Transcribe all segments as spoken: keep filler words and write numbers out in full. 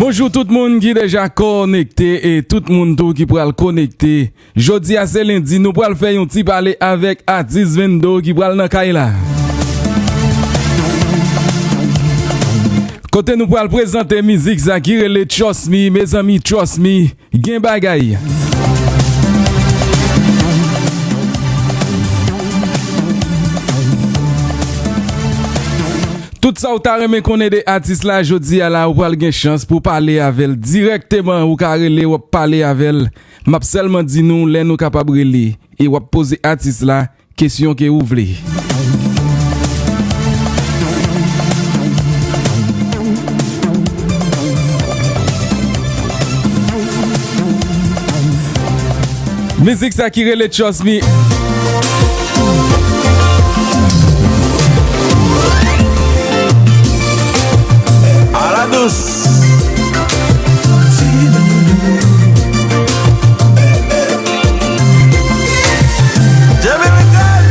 Bonjou tout moun ki deja konekte e tout moun tou ki pral konekte. Jodi a se lendi, nou pral fè yon ti pale avèk atis Vendo ki pral nan kay la. Kote nou pral prezante mizik sa ki rele Trust Me, mezanmi, Trust Me, gen bagay. Tout sa w ta renmen konnen de atis la, jodi a la, ou pral gen chans pou w pale avè l dirèkteman. Ou ka rele, w ap pale avè l. M ap sèlman di nou lè nou kapab rele. E w ap poze atis la kesyon ke ou vle. Mizik sa ki rele Trust Me. Ala dous. Jerry Record.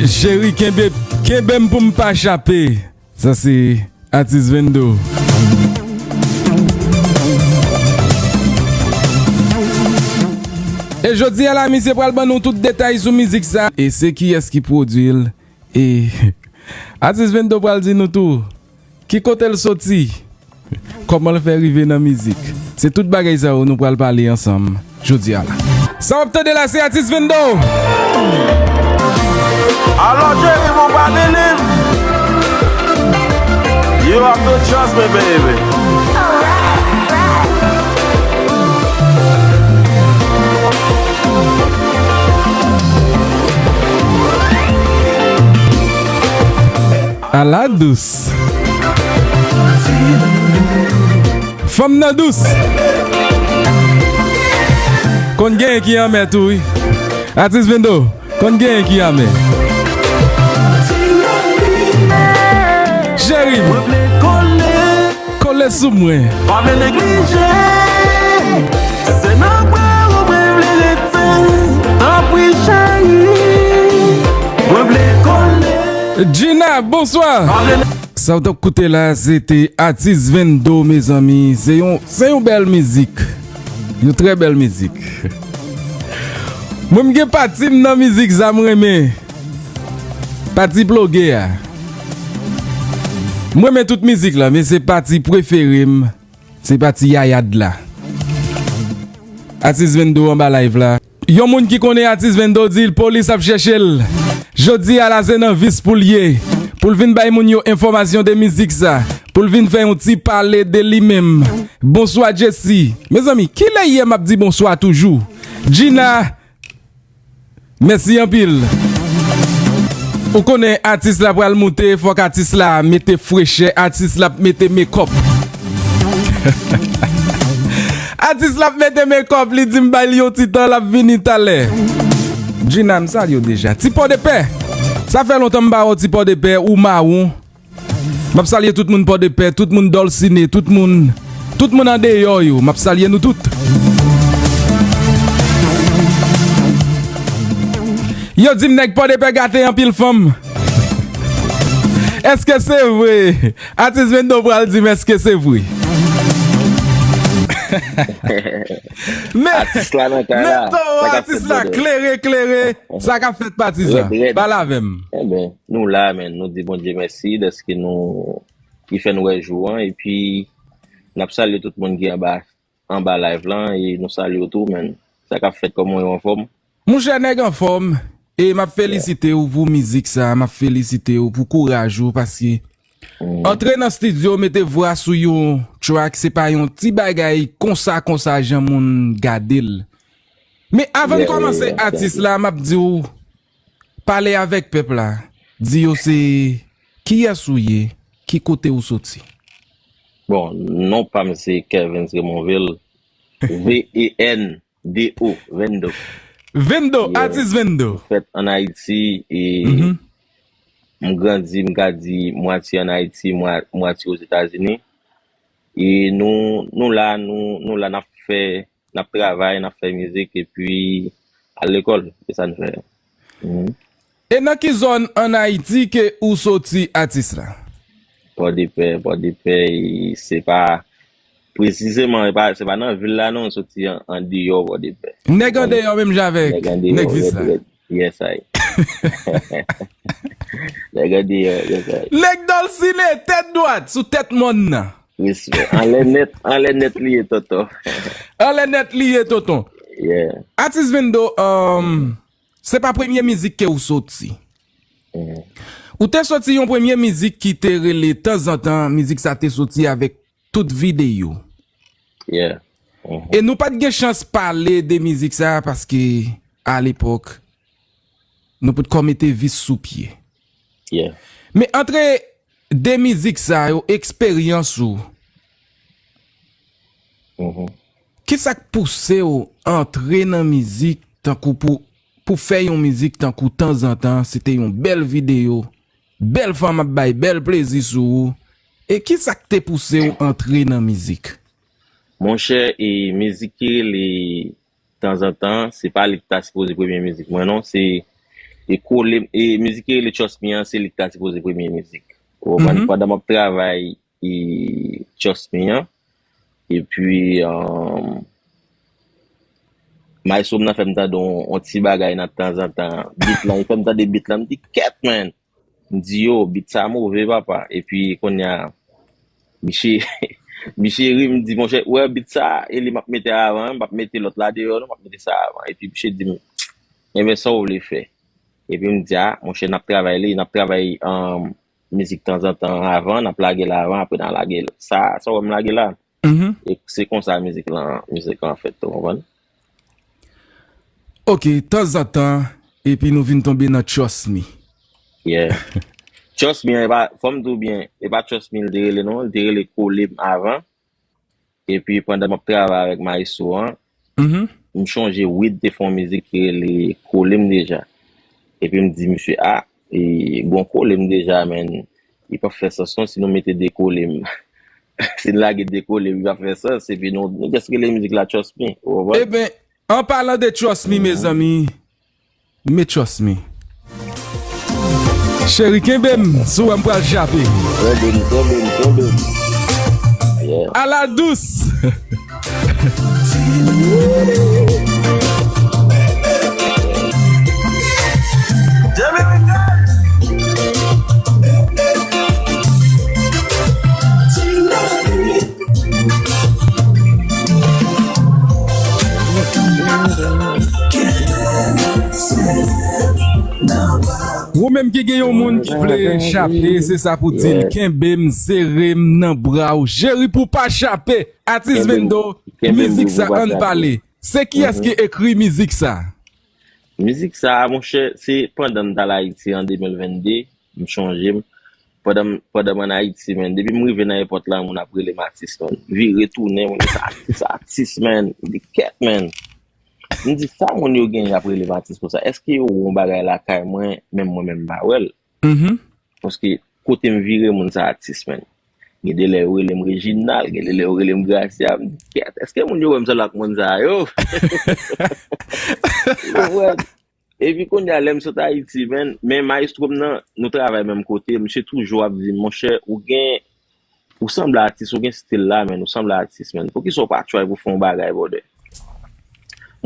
Cheri, kenbe, kenbe m pou m pa chape. Sa se atis Vendo. E jodi a la, misye pral ban nou tout detay sou mizik sa. E se kiyès ki pwodui l? E atis Vendo pral di nou tou ki kote l soti, kòman l fè rive nan mizik. Se tout bagay sa yo nou pral pale ansanm jodi a la. Sa w ap tande la, se atis Vendo. Alò, Jerry, mon pa believe. You have to trust me, baby. Ala dous. Fanm nan dous. Konn genyen ki anmè tou, wi. Atis Vendo, konn genyen ki anmè. Cheri m, kole sou mwen. Pa vle neglije. Se nan bra ou mwen vle rete. Tanpri cheri, mwen vle kole. Gina, bonswa. Sa w t ap koute la, se te atis Vendo, mezanmi. Se yon, se yon bèl mizik. Yon trè bèl mizik. Mwen, m gen pati m nan mizik sa m renmen. Pati ploge a. M renmen tout mizik la, men se pati prefere m. Se pati yayad la. Atis Vendo anba live la. Yon moun ki konnen atis Vendo di l polis ap chèche l. Jodi a la se nan vis pou l ye. Pou l vin bay moun yo enfòmasyon de mizik sa. Pou l vin fè yon ti pale de li menm. Bonswa Jesse. Mezanmi, kilè yè m ap di bonswa toujou? Gina, mèsi anpil. Ou konnen atis la pral moute, fòk atis la mete frechè, atis la ap mete mekòp. Atis la ap mete mekòp, li di m bay li yon ti tan, l ap vini talè. Gina, m salye w deja. Ti Pòdepè. Sa fè lontan m pa wè w, Ti Pòdepè, ou mawon. M ap salye tout moun Pòdepè, tout moun Dòlsine, tout moun, tout moun andeyò yo. M ap salye nou tout. Yo di m nèg Pòdepè gate anpil fanm. Èske se vre? Atis Vendo pral di m èske se vre. Men, atis la nan kay la. Men to, atis la klere, klere. Sa k ap fèt, patizan? Pale avè m. Enben, nou la, men, nou di Bondye mèsi dèske nou, li fè n wè jou an, epi n ap salye tout moun ki anba, anba live lan, e nou salye w tou, men. Sa k ap fèt, kòman w ye, w anfòm? Monchè, nèg anfòm, e m ap felisite w pou mizik sa, m ap felisite w pou kouraj ou, paske antre nan estidyo, mete vwa sou yon track, se pa yon ti bagay konsa, konsa, jan moun gade l. Men avan n kòmanse atis la, m ap di w, pale avèk pèp la. Di yo se kiyès ou ye, ki kote ou soti. Bon, non pa m se Kevens Remonvil, V E N D O, Vendo. Vendo, atis Vendo. M fèt ann Ayiti, e m grandi, m ka di, mwatye ann Ayiti, mwa-, mwatye Ozetazini. E nou, nou la, nou, nou la, n ap fè, n ap travay, n ap fè mizik, epi al lekòl, se sa n fè. Mhm. E nan ki zòn ann Ayiti ke ou soti, atis la? Pòdepè, Pòdepè, e se pa presizeman, e pa, se pa nan vil la non, m soti an, andeyò Pòdepè. Nèg andeyò menm jan avèk nèg andeyò, nèg vis la. Red, red. Yes I. Nèg andeyò, yes I. Nèg Dolcine, tèt dwat, sou tèt mòn nan. Respè. Anlè nèt, anlè nèt li ye, tonton. Anlè nèt li ye, tonton. Yeah. Atis Vendo, um, se pa premye mizik ke ou soti. Mm. Ou te soti yon premye mizik ki te rele Tanzantan, mizik sa te soti avèk tout videyo. Yeah. Mm-hmm. E nou pa t gen chans pale de mizik sa paske alepòk nou potko mete vis sou pye. Yeah. Men antre de mizik sa yo, eksperyans ou, mm-hmm, kisa k pouse w antre nan mizik tankou pou, pou fè yon mizik tankou Tanzantan, se te yon bèl videyo, bèl fanm ap bay bèl plezi sou ou. E kisa k te pouse w antre nan mizik? Monchè, e mizik ki rele Tanzantan, se pa li ki ta sipoze premye mizik mwen non, se e kole, e mizik ki rele Trust Me an, se li ki ta sipoze premye mizik. Ou konprann? Mhm. Pandan m ap travay e Trust Me an, epi um, maestro m nan fè m tande yon, yon ti bagay nan tanzantan. Beat lan, li fè m tande beat lan, m di, kèt, man! M di, yo, beat sa move, papa. Epi, kounye a, miche, miche ri, m di, monchè, ou wè beat sa, e li m ap mete avan, m p ap mete lòt la deyò, non, m ap mete sa avan. Epi, miche di m, enben, sa w vle fè? Epi, m di, a, monchè, n ap travay li, n ap travay um, mizik tanzantan avan, n ap lage l avan, apre n a lage l. Sa, sa w wè m lage la? Mhm. E se konsa mizik lan, mizik lan fèt, ou konprann? Ok, tanzantan, epi nou vin tonbe nan Trust Me. Yeah. Trust Me, e pa, fò m di w byen, e pa Trust Me li te rele non, li te rele Kole M avan. Epi pandan m ap travay avèk maestro an, mhm, m chonje Wid te fè yon mizik ki rele Kole M deja. Epi m di misye, a, e, gon Kole M deja, men li p ap fè sans non si nou mete de Kole M. Si n lage de Kole M, li p ap fè sans. Epi nou, nou just rele mizik la Trust Me, ou konprann? Eben, an palan de Trust Me, mezanmi, men Trust Me. Cheri, kenbe m, si w wè m pral chape. Kenbe m, kenbe m, kenbe m. Yeah. Ala dous. Ou menm ki gen yon moun ki vle chape, se sa pou di l. Kenbe m, sere m nan bra w, cheri, pou w pa chape. Atis Vendo, mizik sa, ann pale. Se kiyès ki ekri mizik sa? Mizik sa, monchè, se pandan m t al Ayiti an de mil vennde, m chonje m. Pandan m, pandan m ann Ayiti, men, depi m rive nan èpòt la, moun ap rele m atis, men. Vire tounen, moun di, sa atis, sa atis, men. M di, kèt, men. M di, sa moun yo gen y ap rele m atis konsa? Èske yo wè yon bagay lakay mwen, menm mwen menm m pa wè l? Mhm. Paske kote m vire, moun sa atis, men. Gen de lè yo rele m Reginald, gen de lè yo rele m Gracia. M di, kèt, èske moun yo wè m sanble ak moun sa yo? Ou konprann? Epi kounye a, lè m sot Ayiti, men, men maestro m nan, nou travay menm kote, misye toujou ap di m, monchè, ou gen, ou sanble atis, ou gen stil la, men, ou sanble atis, men. Poukisa w pa try pou fè yon bagay, brother?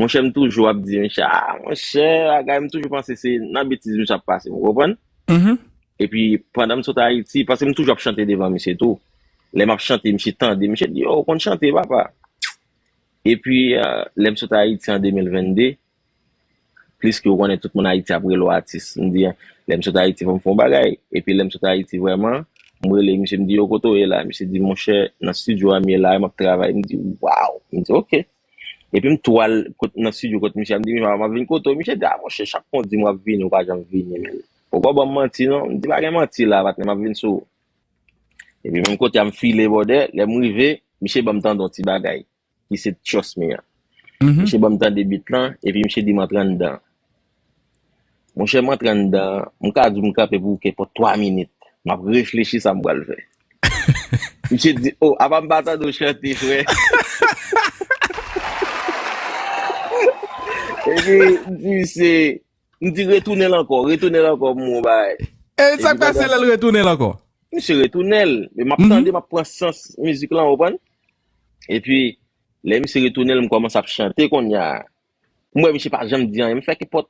Monchè, m toujou ap di, misye, a, monchè, bagay, m toujou panse se nan betiz misye ap pase m, ou konprann? Mhm. Epi, pandan m sot Ayiti, paske m toujou ap chante devan misye tou. Lè m ap chante, misye tande, misye di, yo, ou konn chante, papa? Epi, euh, lè m sot Ayiti an de mil vennde, plis ke ou konnen tout moun Ayiti ap rele w atis. M di, lè m sot Ayiti, fò m fè yon bagay. Epi lè m sot Ayiti vrèman, m rele misye, m di, yo, kote w ye la? Misye di, monchè, nan estidyo a m ye la, m ap travay. M di, waw! M di, oke. Epi m tou al kot, nan estidyo kot misye a, m di, misye, m ap vin kote w. Misye di, a, monchè, chak fwa w di m w ap vini, ou pa janm vini, men. Ou pa ban m manti, non? M di, pa gen manti la, patnè, m ap vin sou ou. Epi menm kote a, m file, brother, lè m rive, misye ban m tande yon ti bagay ki se Trust Me an. Mhm. Misye ban m tande beat lan, epi misye di m antre anndan. Monchè, m antre anndan, m ka di w m kanpe pou kenpòt twa minit. M ap reflechi sa m pral fè. Misye di, oh, apa m pa tande w chante, frè? Epi, m di misye, M di retounen l ankò, retounen l ankò pou m wè yon bagay. E sa k pase lè l retounen l ankò? Misye retounen l. Men m ap tande, m ap pran sans mizik lan, ou konprann? Epi, lè misye retounen l, m kòmanse ap chante kounye a. M wè misye pa janm di anyen. M fè kenpòt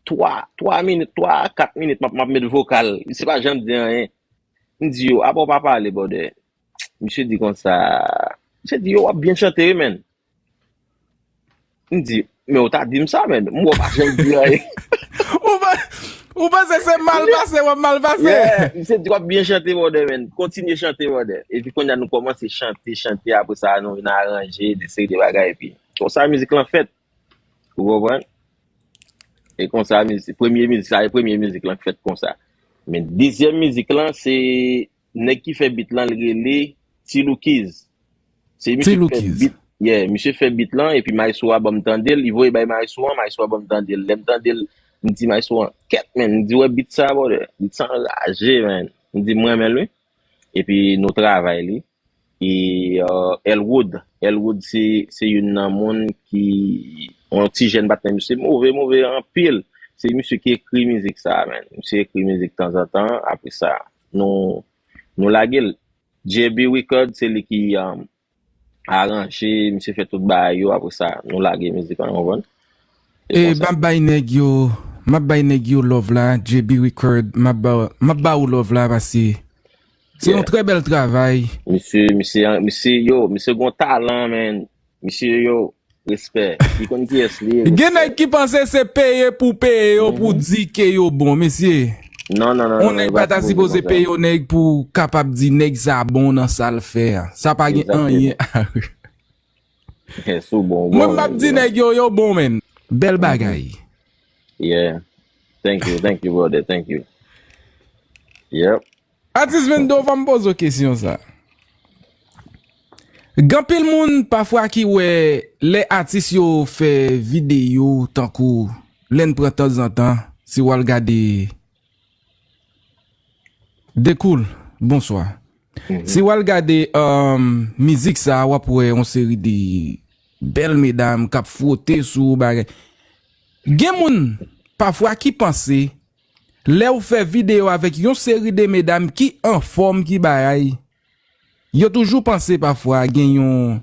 twa, twa minit, twa a kat minit, m ap, m ap met vokal. Misye pa janm di anyen. M di yo, apa w pa pale, brother? Misye di konsa, misye di, yo, w ap byen chante, wi, menn. M di, men ou ta di m sa, menn. M wè w pa janm di anyen. Ou pa, ou panse se mal pase, w ap mal pase. Yeah, misye di, w ap byen chante, brother, menn. Kontinye chante, brother. Epi kounye a, nou kòmanse chante, chante. Apre sa, nou vin aranje, de seri de bagay. Epi, konsa, mizik lan fèt. Ou konprann? E konsa, mizik, premye mizik, sa e premye mizik lan k fèt konsa. Men dezyèm mizik lan, se nèg ki fè bit lan, li rele T Loukiz. Se misye ki fè bit. Yeah, misye fè bit lan, epi Maestro a ban m tande l, li voye bay Maestro an, Maestro a ban m tande l. Lè m tande l, m di Maestro an, kèt, menn, m di, wè bit sa, brother. Bit sa anraje, menn. M di, m renmen l, wi. Epi nou travay li. E Elwood, Elwood se, se youn nan moun ki, yon ti jèn patnè misye, move, move anpil. Se misye ki ekri mizik sa, menn. Misye ekri mizik tanzantan, apre sa, nou, nou lage l. J B Record, se li ki um, aranje, misye fè tout bagay yo, apre sa, nou lage mizik lan, ou konprann? E m ap bay nèg yo, m ap bay nèg yo love la, J B Record, m ap ba, m ap ba ou love la, paske se yon trè bèl travay. Misye, misye, misye, yo, misye gon talan, menn. Misye, yo, respè. Li konn kiyès li ye. Gen nèg ki panse se peye pou peye yo pou di ke yo bon, mesye. Non, non, non. Yon nèg pa ta sipoze peye yon nèg pou kapab di nèg sa bon nan sa l fè a. Sa pa gen anyen. Sou bon. Mwen m ap di nèg yo, yo bon, menn. Bèl bagay. Yeah. Thank you, thank you, brother. Thank you. Yep. Atis Mendo, fò m poze w kesyon sa. Gen anpil moun pafwa ki wè lè atis yo fè videyo tankou lè n pran tanzantan, si w al gade Dekoul, bonswa. Si w al gade um, mizik sa, w ap wè yon seri de bèl medam k ap fwote sou bagay. Gen moun pafwa ki panse lè w fè videyo avèk yon seri de medam ki anfòm ki bagay, yo toujou panse pafwa gen yon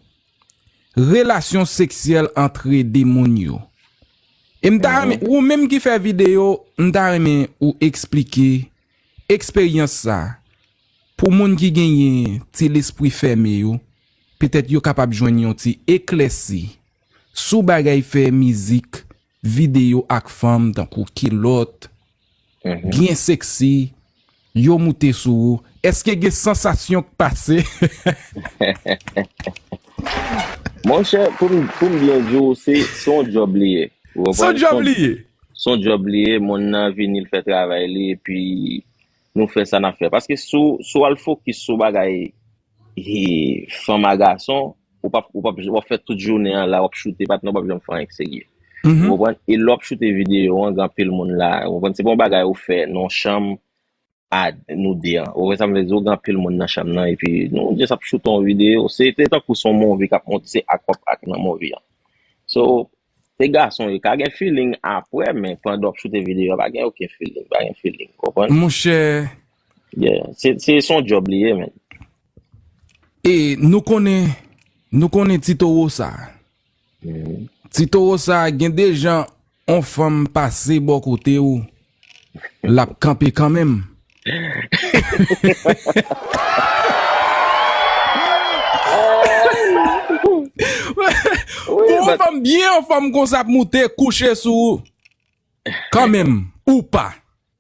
relasyon seksyèl antre de moun yo. E m ta renmen, ou menm ki fè videyo, m ta renmen ou eksplike eksperyans sa pou moun ki genyen ti lespri fèmen yo, petèt yo kapab jwenn yon ti eklèsi sou bagay fè mizik, videyo ak fanm tankou kilòt, byen seksi, yo moute sou ou. Èske gen sansasyon k pase? Monchè, pou m, pou m byen di w, se, se yon djòb li ye. Se yon djòb li ye. Se yon djòb li ye, moun nan vini, l fè travay li, epi nou fè sa n ap fè. Paske si w, si w al fokis sou bagay e fanm a gason, ou p ap, ou p ap, w ap fè tout jounen an la, w ap choute, patnè, w p ap janm fè anyen k serye. Ou konprann? E lè w ap choute videyo an, gen anpil moun la, ou konprann? Se pa yon bagay ou fè nan yon chanm a nou de an. Ou konprann sa m vle di w? Gen anpil moun nan chanm nan, epi nou just ap choute yon videyo. Se te tankou se yon movie k ap monte, se ak w ap ak nan movie an. So, se gason yo ka gen feeling apre, men pandan w ap choute videyo a, pa gen okenn feeling, pa gen feeling, konprann? Monchè. Yeah, se, se, se yon djòb li ye, menn. E nou konnen, nou konnen Tito Rosa. Tito Rosa, gen de jan yon fanm pase bò kote w, l ap kanpe kanmenm. Pou yon fanm byen, yon fanm konsa ap moute, kouche sou ou, kanmenm, ou pa.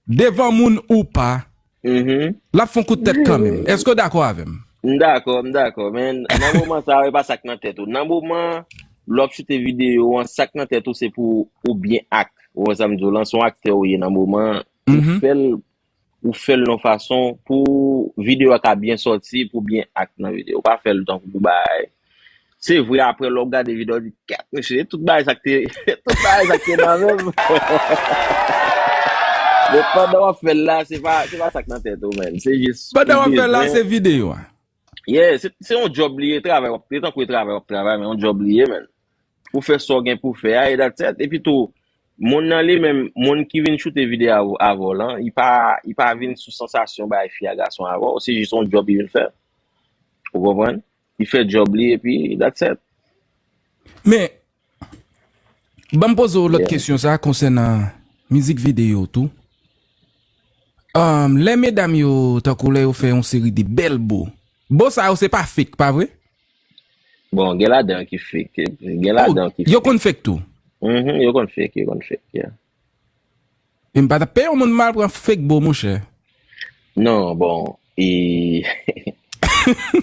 Devan moun ou pa, l ap fè yon kout tèt kanmenm. Èske w dakò avè m? M dakò, m dakò. Men nan moman sa yo, e pa sa k nan tèt ou. Nan moman lè w ap choute videyo an, sa k nan tèt ou se pou ou byen act. Ou wè sa m di w lan, se yon aktè ou ye nan moman an. Ou fè l, ou fè l yon fason pou videyo a ka byen sòti, pou byen act nan videyo. Ou pa fè l tankou pou bay Se vre, apre lè w gade videyo, w di, kèt, mesye, e tout bagay sa k te, tout bagay sa k te nan menm. Men pandan w ap fè l la, se pa, se pa sa k nan tèt ou, menn. Se jis. Pandan w ap fè l la, se videyo a. Yeah, se, se yon djòb li ye, travay w ap, se tankou e travay w ap travay, men yon djòb li ye, menn. Pou fè sa w gen pou fè a, e that's it. Epi tou, Moun nan li menm, moun ki vin choute videyo avè w lan, li pa, li pa vin sou sansasyon bay fi a gason avè w, se jis yon djòb li vin fè. Ou konprann? Li fè djòb li epi that's it. Men, ban m poze w lòt kesyon sa konsènan mizik videyo tou. Um, lè medam yo, tankou lè yo fè yon seri de bèl bo, bo sa yo se pa fake, pa vre? Bon, gen ladan ki fake. Gen ladan ki fake. Yo konn fake tou? Mhm, yo konn fake, yo konn fake, yeah. E m pa t ap peye yon moun mal pran fake bo, monchè. Non, bon, e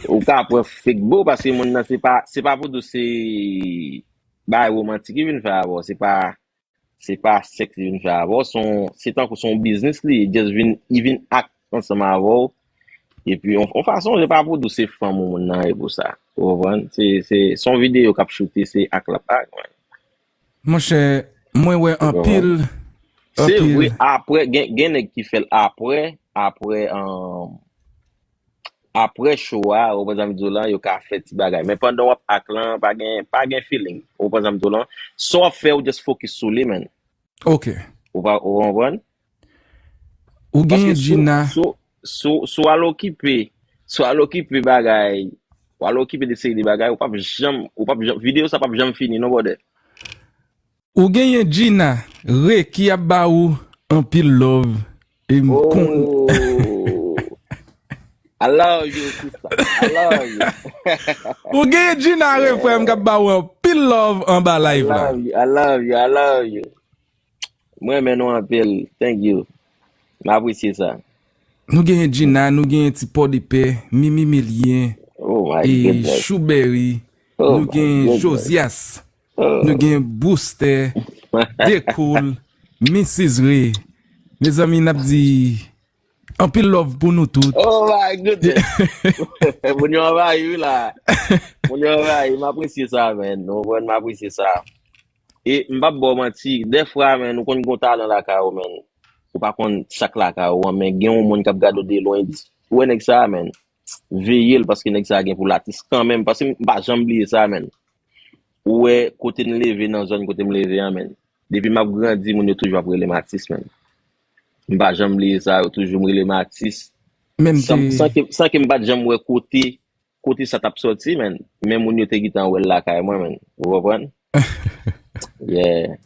ou ka pran fake bo paske moun nan se pa, se pa pou di se bagay romantik li vin fè avè w, se pa, se pa sèks li vin fè avè w, se yon, se tankou se yon biznis li, just vin, li vin act ansanm avè w. Epi yon, yon fason, se pa pou di se fanm ou moun nan ye pou sa. Ou konprann? Se, se, se yon videyo k ap choute, se act l ap act, man. Monchè, mwen wè anpil. Se vre, apre, gen, gen nèg ki fè l apre, apre, um, apre show a, ou konprann sa m di w lan, yo ka fè ti bagay. Men pandan w ap act lan, pa gen, pa gen feeling. Ou konprann sa m di w lan. Sa w ap fè, ou just focus sou li, man. Ok. Ou pa, ou konprann? Ou genyen Gina. So, so, so al okipe, so al okipe bagay, w al okipe de seri de bagay, ou p ap janm, ou p ap janm, videyo sa p ap janm fini, non, brother. Ou genyen Gina Re ki ap ba ou anpil love. E m kon. Oh. I love you, sister. I love you. Ou genyen Gina Re, frè m, k ap ba ou anpil love anba I live la. love you. I love you. I love you. Mwen renmen nou anpil. Thank you. M apresye sa. Nou genyen Gina, nou genyen Ti Pòdepè, Mimi Melyen, Oh my e goodness. Choubèri, Oh nou my genyen goodness. Josias, Oh. nou genyen Booster, Dekoul, Missis Re. Mezanmi, n ap di anpil love pou nou tout. Oh my goodness. Moun yo anvayi wi la. Moun yo anvayi. M apresye sa, man. Ou konprann, m apresye sa. E m p ap ba w manti, dèfwa, man, ou konn gon talan lakay ou, man. Ou pa konn sa k lakay ou an, men gen yon moun k ap gade w de lwen, di, ou wè nèg sa, man. Veye l, paske nèg sa gen pou l atis kanmenm. Paske m pa janm bliye sa, man. Ou wè kote n leve, nan zòn kote m leve an, man. Depi m ap grandi, moun yo toujou ap rele m atis, man. M pa janm bliye sa, yo toujou m rele m atis. Menm San, te san ke, san ke m pa t janm wè kote, kote sa t ap sòti, man. Men moun yo te gentan wè l lakay mwen, man. Ou konprann? Yeah.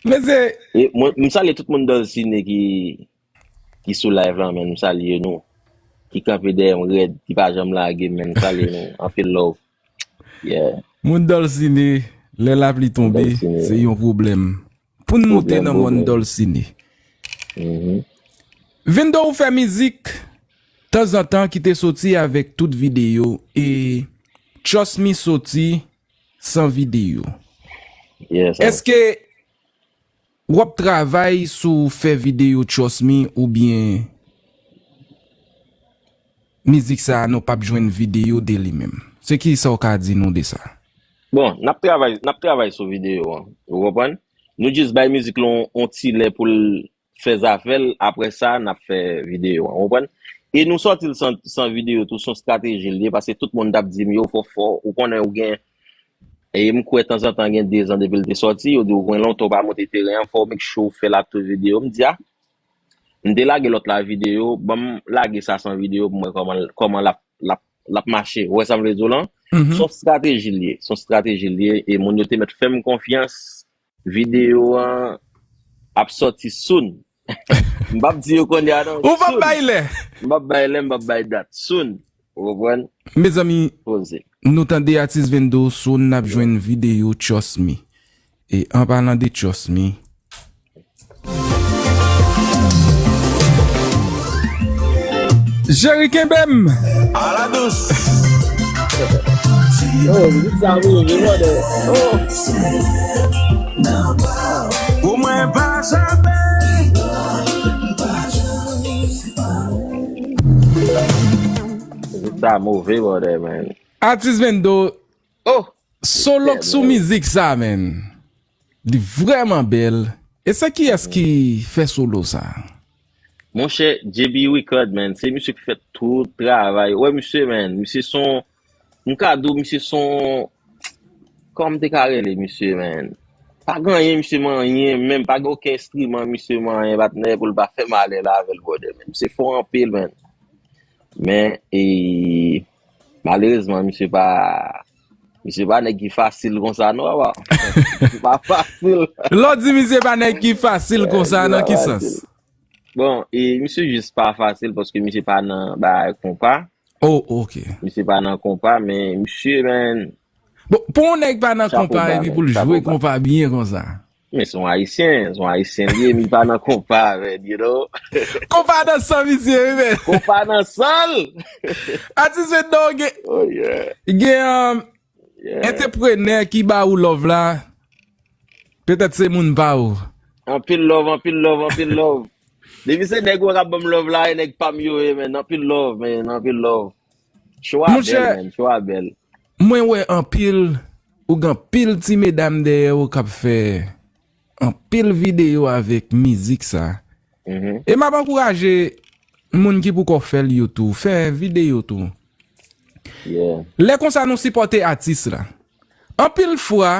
Men se E mwen, m salye tout moun Dolcine ki, ki sou live lan, man. M salye nou. Ki kanpe dèyè m rèd, ki pa janm lage m, man. M salye nou. Anpil love. Yeah. Moun Dolcine, lè lapli tonbe, Dolcine. Se yon pwoblèm. Pou n moute Pwoblèm, nan mòn pwoblèm. Dolcine. Mhm. Vendo ou fè mizik tanzantan ki te soti avèk tout videyo e Trust Me soti san videyo. Yeah, sa. Èske w ap travay sou fè videyo Trust Me oubyen mizik sa a nou p ap jwenn videyo de li menm? Se ki sa w ka di nou de sa? Bon, n ap travay, n ap travay sou videyo an. Ou konprann? Nou jis bay mizik la yon, yon ti lè pou l fè zafè l, apre sa, n ap fè videyo an. Ou konprann? E nou sòti l san, san videyo tou, se yon estrateji l ye, paske tout moun t ap di m yo fò fò, ou konnen ou gen, e m kwè tanzantan gen de zan depi l te sòti, yo di w gen lontan w pa monte teren an, fò w make sure w fè l ak tout videyo. M di a, m te lage lòt la videyo, ban m lage sa san videyo pou m wè kòman, kòman l ap, l ap, l ap mache. Ou wè sa m vle di w lan? Mhm. Se yon estrateji l ye, se yon estrateji l ye, e moun yo te mèt fè m konfyans, videyo an ap sòti soon. M p ap di yo kounye a non. Ou p ap Soon. Bay lè. M p ap bay lè, m p ap bay dat. Soon. Ou konprann? Mezanmi, Poze. Nou tande atis Vendo, soon n ap jwenn videyo Trust Me. E an palan de Trust Me, Jerry kenbe m. Ala dous. Oh, mizik sa move, brother. Oh. Pou mwen pa janbe. Mizik sa move, brother, man. Atis Vendo, Oh, solo k sou mizik sa, man. Li vrèman bèl. E se kiyès ki fè solo sa? Monchè, J B Record, man, se misye ki fè tout travay. Wè, misye, man, misye son, m ka di w, misye son, kòman m te ka rele misye, man? Pa gen anyen misye manyen, menm pa gen okenn enstriman misye manyen, patnè, pou l pa fè malè la avè l, brother, man. Misye fò anpil, man. Men, e, malerezman, misye pa, misye pa nèg ki fasil konsa, non, papa. Misye pa fasil. Lè w di misye pa nèg ki fasil konsa, nan ki sans? Bon, e misye jis pa fasil paske misye pa nan bagay konpa. Oh, ok. Misye pa nan konpa, men misye, men, bon, pou yon nèg pa nan konpa epi pou l jwe konpa byen konsa. Men se yon Ayisyen, se yon Ayisyen li ye, men li pa nan konpa, men, you know. Konpa nan san misye, wi, men. Konpa nan san l! Atis Vendo gen, gen, um, entreprenè ki ba ou love la, petèt se moun pa ou. Anpil love, anpil love, anpil love. Depi se nèg ou k ap ban m love la, e nèg pa m yo ye, men. Anpil love, men, anpil love. Cho a bèl, men. Cho a bèl. Mwen wè anpil, ou gen anpil ti medam dèyè ou k ap fè anpil videyo avèk mizik sa. E m ap ankouraje moun ki poko fè l yo tou, fè videyo tou. Lè konsa nou sipòte atis la. Anpil fwa,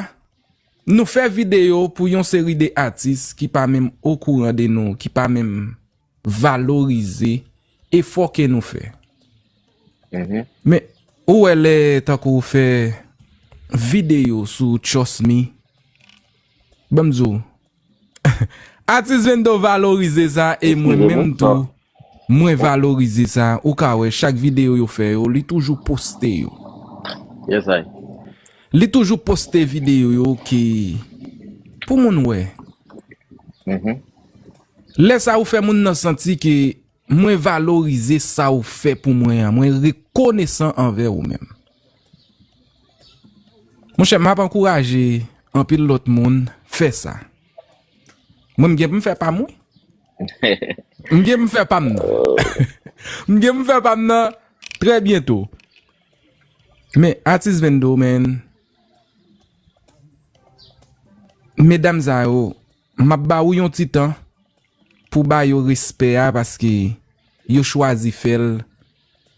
nou fè videyo pou yon seri de atis ki pa menm okouran de nou, ki pa menm valorize efò ke nou fè. Men, ou wè lè tankou ou fè videyo sou Trust Me, ban m di w, Atis Vendo valorize sa e mwen menm tou, mwen valorize sa. Ou ka wè chak videyo yo fè yo, li toujou poste yo. Li toujou poste videyo yo ke pou moun wè. Lè sa ou fè moun nan santi ke mwen valorize sa ou fè pou mwen an, mwen rekonesan anvè ou menm. Monchè, m ap ankouraje anpil lòt moun fè sa. Mwen, m gen pou m fè pa m, wi. M gen pou m fè pa m nan. M gen pou m fè pa m nan trè byento. Men, atis Vendo, men, medam sa yo, m ap ba ou yon ti tan pou ba yo respè a, paske yo chwazi fè l,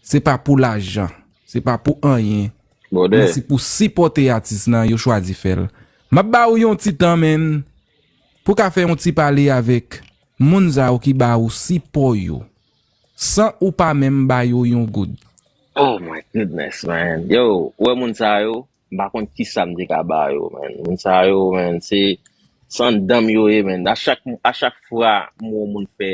se pa pou lajan, se pa pou anyen, men se pou sipòte atis lan yo chwazi fè l. M ap ba ou yon ti tan, men, pou ka fè yon ti pale avèk moun sa yo ki ba ou sipò yo, san ou pa menm ba yo yon goud. Oh my goodness, man. Yo, ou wè moun sa yo, m pa konn kisa m te ka ba yo, man. Moun sa yo, man, se, se anndan m yo ye, man. A chak, a chak fwa m wè yon moun fè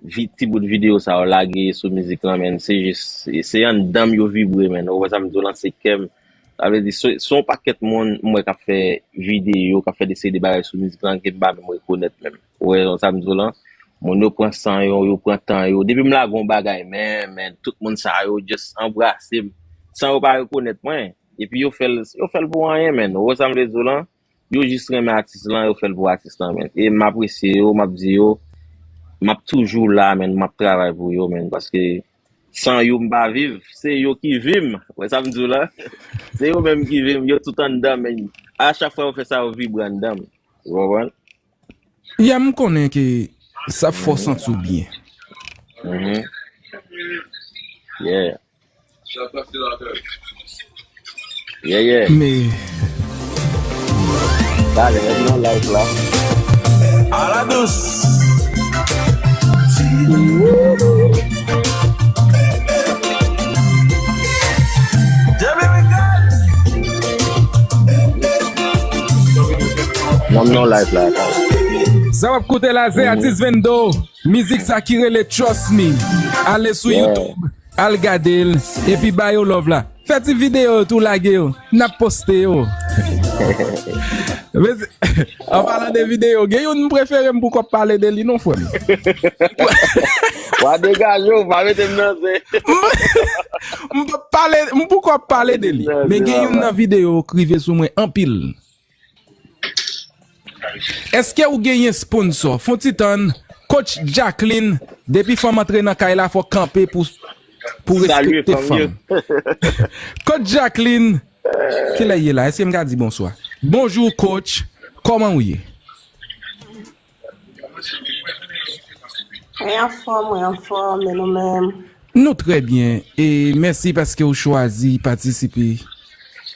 vi-, ti bout videyo sa yo lage sou mizik lan, man, se jis, se anndan m yo vibre, man. Ou wè sa m di w lan, se kè m. Sa vle di, se, se yon pakèt moun m wè k ap fè videyo, k ap fè de seri de bagay sou mizik lan ke m pa menm rekonèt menm. Ou wè sa m di w lan? Moun yo pran san yo, yo pran tan yo. Depi m lage yon bagay, men, men, tout moun sa yo just anbrase m. San yo pa rekonèt mwen. Epi yo fè l, yo fè l pou anyen, men. Ou wè sa m vle di w lan? Yo jis renmen atis lan, yo fè l pou atis lan, men. E m apresye yo, m ap di yo, m ap toujou la, men, m ap travay pou yo, men, paske san yo m pa viv, se yo ki vi m. Ou wè sa m di w la? Se yo menm ki vi m, yo tout anndan, men. A chak fwa yo fè sa, yo vibre anndan m. Ou konprann? Ya, m konnen ke sa fè w santi w byen. Yeah. Yeah, yeah. Men talè, m nan live la. Ala dous. Jimmy Record. Nan, m nan live la. Sa w ap koute la, se Atis Vendo. Mizik sa ki rele Trust Me. Ale sou YouTube, al gade l, epi ba yo love la. Fè ti videyo yo tou, lage yo. N ap poste yo. Mesi. An palan de videyo, gen youn m prefere, m poko ap pale de li non, frè m. W a degaje w, pa mete m nan zen. M p ap pale, m poko ap pale de li. Men gen youn nan videyo yo k rive sou mwen anpil. Èske ou genyen sponsò? Fon ti tann, Coach Jacqueline, depi fanm antre nan kay la, fò kanpe pou, pou respekte fanm. Coach Jacqueline, kilè ye la? Èske m ka di bonswa? Bonjou, Coach. Kòman ou ye? Mwen anfòm, mwen anfòm, e nou menm? Nou trè byen, e mèsi paske ou chwazi patisipe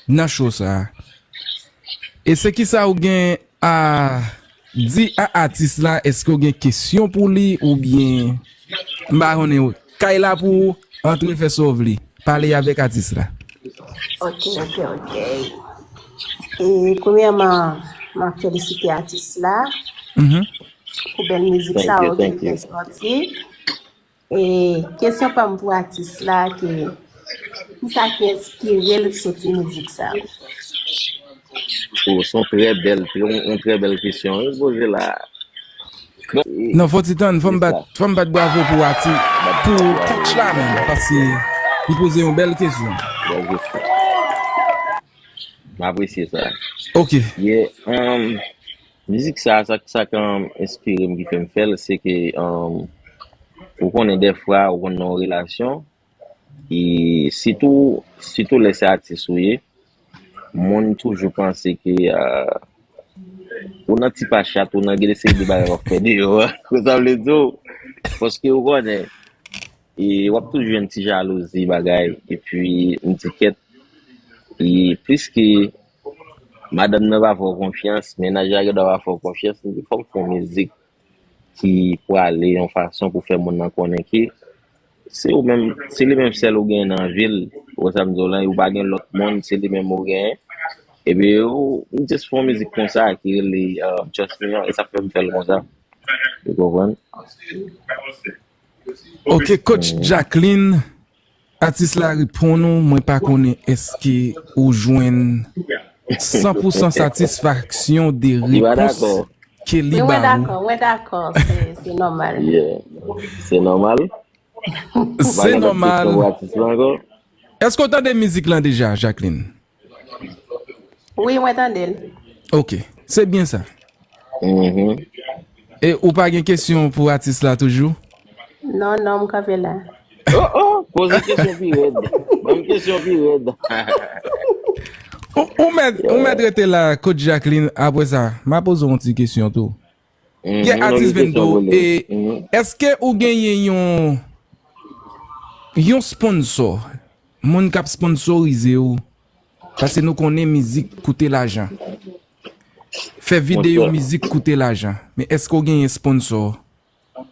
nan show sa a. E se kisa ou gen a di a atis la? Èske ou gen kesyon pou li oubyen m pa konnen, kay la pou ou, antre fè sa w vle. Pale avèk atis la. Ok, ok, ok. E premyèman, m ap felisite atis la Mhm. pou bèl mizik sa ou vin fè sòti. E kesyon pa m pou atis la, ke kisa ki enspire l soti mizik sa? Oh, se yon trè bèl, yon, yon trè bèl kesyon wi poze la. Non, fò ti tann, fò m bat, fò m bat bravo pou ati, pou coach la menm, paske li poze yon bèl kesyon. Bèl kesyon. M apresye sa. Ok. Yeah, um, mizik sa, sa, sa k um, enspire m ki fè m fè l, se ke um, ou konnen dèfwa ou konn nan yon relasyon, e sitou, sitou lè se atis ou ye, moun toujou panse ke uh, ou nan ti pa chat, ou nan gen de seri de bagay w ap fè deyò a. Ou sa vle di w? Paske ou konnen, e w ap toujou jwenn ti jalouzi bagay, epi m di kèt, e pliske madanm nan pa fè w konfyans, mennaj la gen dwa pa fè w konfyans, m di fò m fè yon mizik ki prale yon fason pou fè moun nan konnen ke se ou menm, se li menm sèl ou gen nan vi l, ou sa m di w lan, ou pa gen lòt moun, se li menm ou gen. Epi ou, m just fè yon mizik konsa ki rele uh, Just Me, e sa fè m fè l konsa. Ou konprann? Ok, coach Jacqueline, atis la reponn ou, mwen pa konnen èske ou jwenn san pou san satisfaksyon de repons ke li ba ou. Mwen dakò, mwen dakò, se nòmal. Yeah. Se nòmal. Se nòmal. Èske w tande mizik lan deja, Jacqueline? Wi, mwen tande l. Ok, se byen sa. Mm -hmm. E ou pa gen kesyon pou atis la toujou? Non, non, m kanpe la. Oh, oh, poze kesyon pi rèd. Ban m kesyon pi rèd. Ou mèt, ou mèt rete la, coach Jacqueline, apre sa, m a poze yon ti kesyon tou. Yeah, atis Vendo, e èske ou genyen yon yon sponsò, moun k ap sponsorize w, paske nou konnen mizik koute lajan. Fè videyo mizik koute lajan. Men èske w genyen sponsò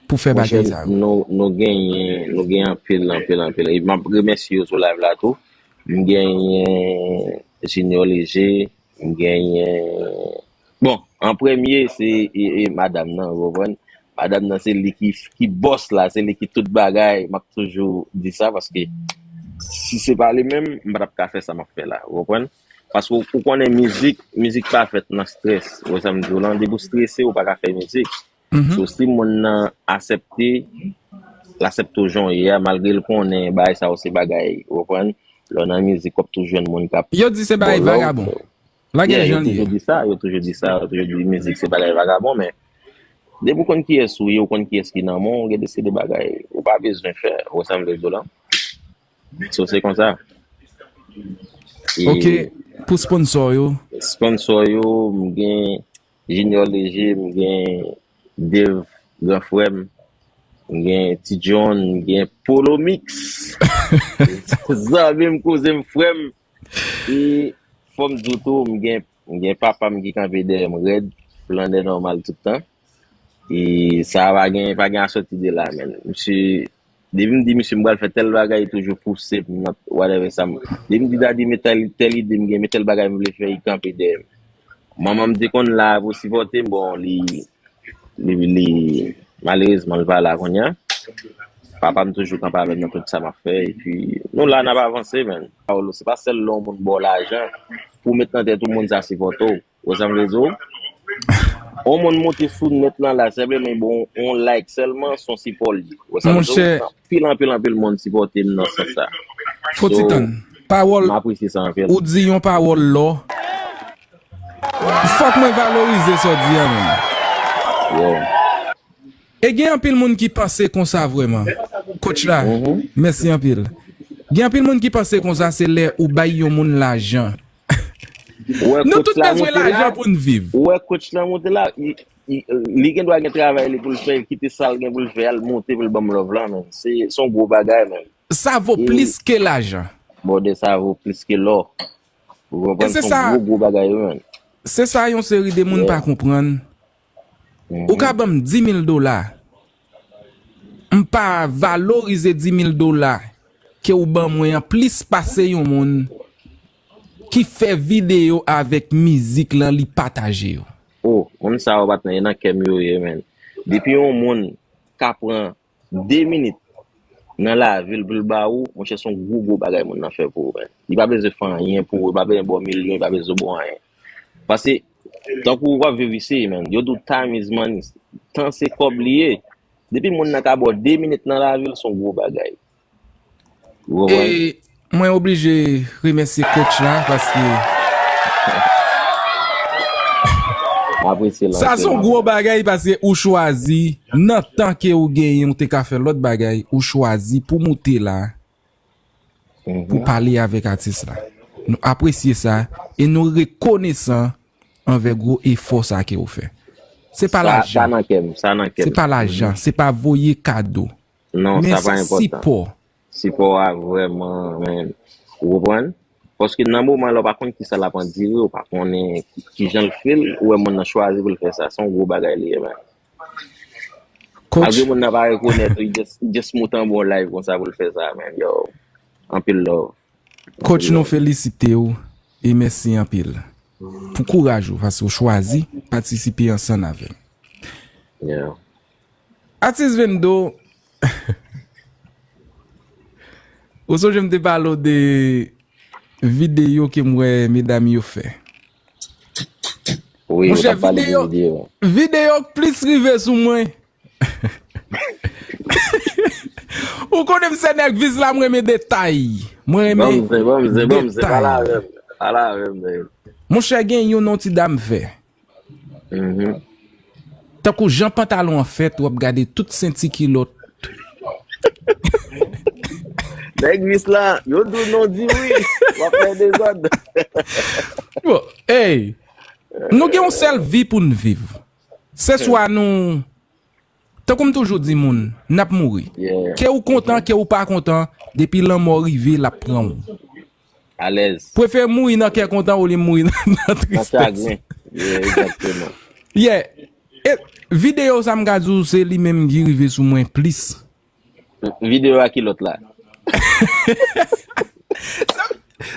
pou fè bagay sa yo? Nou, nou genyen, nou genyen anpil, anpil, anpil. E m ap remèsye yo sou live la tou. M genyen Junior Léger, m genyen Bon, an premye, se e, e, madanm nan, ou konprann? Madanm nan, se li ki, ki bòs la, se li ki tout bagay. M ap toujou di sa, paske si se pa li menm, m pa t ap ka fè sa m ap fè la, ou konprann? Paske ou, ou konnen mizik, mizik pa fèt nan strès. Ou wè sa m di w lan, depi w strese, ou pa ka fè mizik. So, si moun nan aksepte, l aksepte w jan w ye a, malgre l konnen bagay sa yo se bagay, ou konprann? Lè w nan mizik, w ap toujou jwenn moun k ap Yo di se bagay vagabon. Lage jan li ye. Yo toujou di sa, yo toujou di sa, yo toujou di mizik se bagay vagabon, men depi w konn kiyès ou ye, ou konn kiyès ki nan men w, gen de seri de bagay ou pa bezwen fè, ou wè sa m vle di w lan? So, se konsa. Ok, pou sponsò yo? Sponsò yo, m gen Junior Léger, m gen Dave, gran frè m, m gen Ti John, m gen Polo Mix, zanmi m, kouzen m, frè m, e fò m di w tou, m gen, m gen papa m ki kanpe dèyè m rèd, flannè nòmal tout tan. E sa pa gen, pa gen a sòti de la, menn. Misye, depi m di misye m pral fè tèl bagay, li toujou pouse m nan whatever sa m. Depi m di Daddy, men tèl, tèl ide m gen, men tèl bagay m vle fè, li kanpe dèyè m. Manman m te konn la pou sipòte m, bon, li, li, li, malerezman, li pa la kounye a. Papa m toujou kanpe avè m nan tout sa m ap fè, epi nou la, n ap avanse, menn. Paolo, se pa sèl lè yon moun ba w lajan pou w met nan tèt ou moun sa sipòte w. Ou wè sa m vle di w? Yon moun monte sou nèt lan la, senpleman bon, yon like sèlman, se yon sipò li. Ou wè sa m vle di w? Anpil, anpil, anpil moun sipòte m nan sans sa. Fò ti tann. Pawòl, m apresye sa anpil. Ou di yon pawòl lò. Fòk mwen valorize sa w di a, menn. Yeah. E gen anpil moun ki panse konsa vrèman. Coach la, mèsi anpil. Gen anpil moun ki panse konsa se lè ou bay yon moun lajan. Nou tout bezwen lajan pou n viv. Ou wè coach la monte la, li, li, li gen dwa gen travay li pou l fè, li kite sa l gen pou l fè, al monte pou l ban m love la, menn. Se, se yon gwo bagay, menn. Sa vo plis ke lajan. Brother, sa vo plis ke lò. Ou konprann? Se yon gwo, gwo bagay, wi, menn. Se sa yon seri de moun pa konprann. Ou ka ban m di mil dola. M pa valorize di mil dola ke ou ban mwen an plis pase yon moun ki fè videyo avèk mizik lan, li pataje yo. Oh, moun sa yo pa t nan, e nan kè m yo ye, menn. Depi yon moun ka pran de minit nan lavi l pou l ba ou, monchè, se yon gwo, gwo bagay moun nan fè pou ou, menn. Li pa bezwen fè anyen pou ou, li pa bezwen ba w milyon, li pa bezwen ba w anyen. Paske, tankou w ap viv isi, menn, yo di w time is money. Tan se kòb li ye. Depi moun nan ka ba w de minit nan lavi l, se yon gwo bagay. Ou konprann? E mwen oblije remèsye coach la paske Apresye l sa se yon anpil. Gwo bagay paske ou chwazi nan tan ke ou genyen ou te ka fè lòt bagay, ou chwazi pou moute la pou Mhm. pale avèk atis la. Nou apresye sa e nou rekonesan anvè gwo efò sa ke ou fè. Se pa Sa, sa lajan, nan kè m, sa nan kè se m. pa lajan, se pa voye kado, Non, men sa pa se enpòtan. Sipò. Sipò a vrèman, menn. Ou konprann? Paske nan moman la, ou pa konn ki sa l ap andire, ou pa konnen ki, ki jan l fil, ou wè moun nan chwazi pou l fè sa. Se yon gwo bagay li ye, menn. Coach, Malgre moun nan pa rekonèt, li just, just moute anba yon live konsa pou l fè sa, menn. Yo, anpil love. Coach, nou felisite w e mèsi anpil pou kouraj ou paske ou chwazi patisipe ansanm avè m. Yeah. Atis Vendo, ou sonje m te pale w de videyo ke m wè medam yo fè. Wi, ou Monchè, t ap pale de videyo, videyo. Videyo k plis rive sou mwen. Ou konnen m se nèg vis la, m renmen detay. Mwen renmen Banm zen, banm zen, banm zen, pale detay. Avè m, pale avè m, man. Monchè, gen youn yon ti dam fè. Mhm. Tankou jan pantalon an fèt, w ap gade tout senti kilòt. Nèg vis la, yo di w non di wi, w ap fè dezòd. Bon, hey, nou gen yon sèl vi pou n viv. Se swa nou, tankou m toujou di moun, n ap mouri. Yeah. Ke ou kontan, ke ou pa kontan, depi lanmò rive, l ap pran w. Alèz. Prefere mouri nan kè kontan olye mouri nan, nan Nan tristès. Chagren. Yeah, egzakteman. Yeah. E videyo sa m ka di w, se li menm ki rive sou mwen plis. Videyo a kilòt la.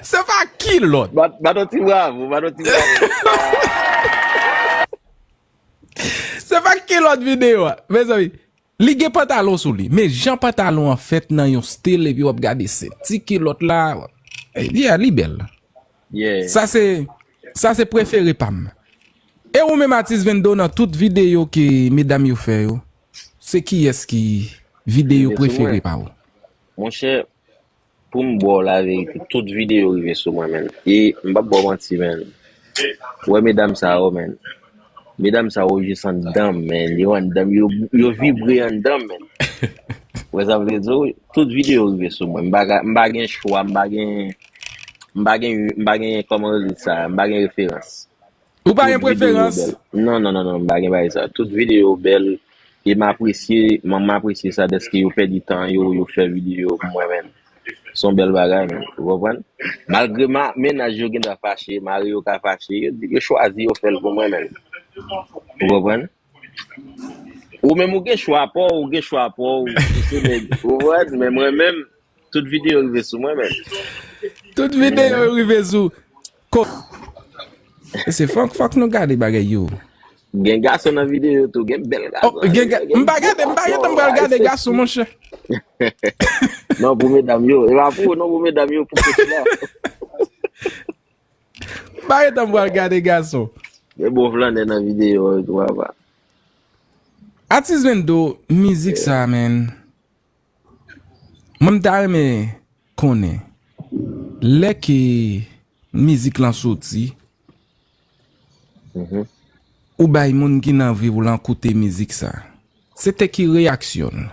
Se pa kilòt. Bat, bat yon ti bravo, bat yon ti bravo. Se pa kilòt videyo a. Mezanmi, li gen pantalon sou li. Men jan pantalon an fèt nan yon stil, epi w ap gade senti kilòt la. Eh, yeah, li bèl. Yeah. Sa se, sa se prefere pa m. E ou menm atis Vendo, nan tout videyo ke medam yo fè yo, se kiyès ki videyo Rive sou prefere mwen. Pa ou? Monchè, pou m ba w laverite, tout videyo rive sou mwen, menn. E m p ap ba w manti, menn. Ou wè medam sa yo, menn. Medam sa yo jis anndan m, menn. Yo anndan m, yo, yo vibre anndan m, menn. Ou wè sa m vle di w? Tout videyo rive sou mwen. M pa ka, m pa gen chwa, m pa gen, m pa gen, m pa gen, kòman yo di sa, m pa gen referans. Ou pa gen Tout videyo preferans? Bèl. Non, non, non, non, m pa gen bagay sa. Tout videyo bèl. E m apresye, m, m apresye sa dèske yo pèdi tan yo, yo fè videyo pou mwen menm. Se yon bèl bagay, menm. Ou konprann? Malgre ma, mennaj yo gen dwa fache, mari yo ka fache, yo, yo chwazi, yo fè l pou mwen menm. Ou konprann? Ou menm ou gen chwa pa w, ou gen chwa pa w, ou se nèg, ou konprann? Men mwen menm, tout videyo rive sou mwen menm. Tout videyo rive sou. Ko-, se fòk, fòk nou gade bagay yo. Gen gason nan videyo tou, gen bèl gason. Oh, gen ga-, m pa gade, m pa gade, m pral gade gason, monchè. Non, pou medam yo. E pa pou, non, pou medam yo, pou kouch la. M pa gade, m pral gade gason. Gen bon flannè nan videyo yo tou, papa. Atis Vendo, mizik sa, menn. Mwen, m ta renmen konnen, lè ke mizik lan soti, Mhm. ou bay moun ki nan vi w lan koute mizik sa. Se te ki reyaksyon l?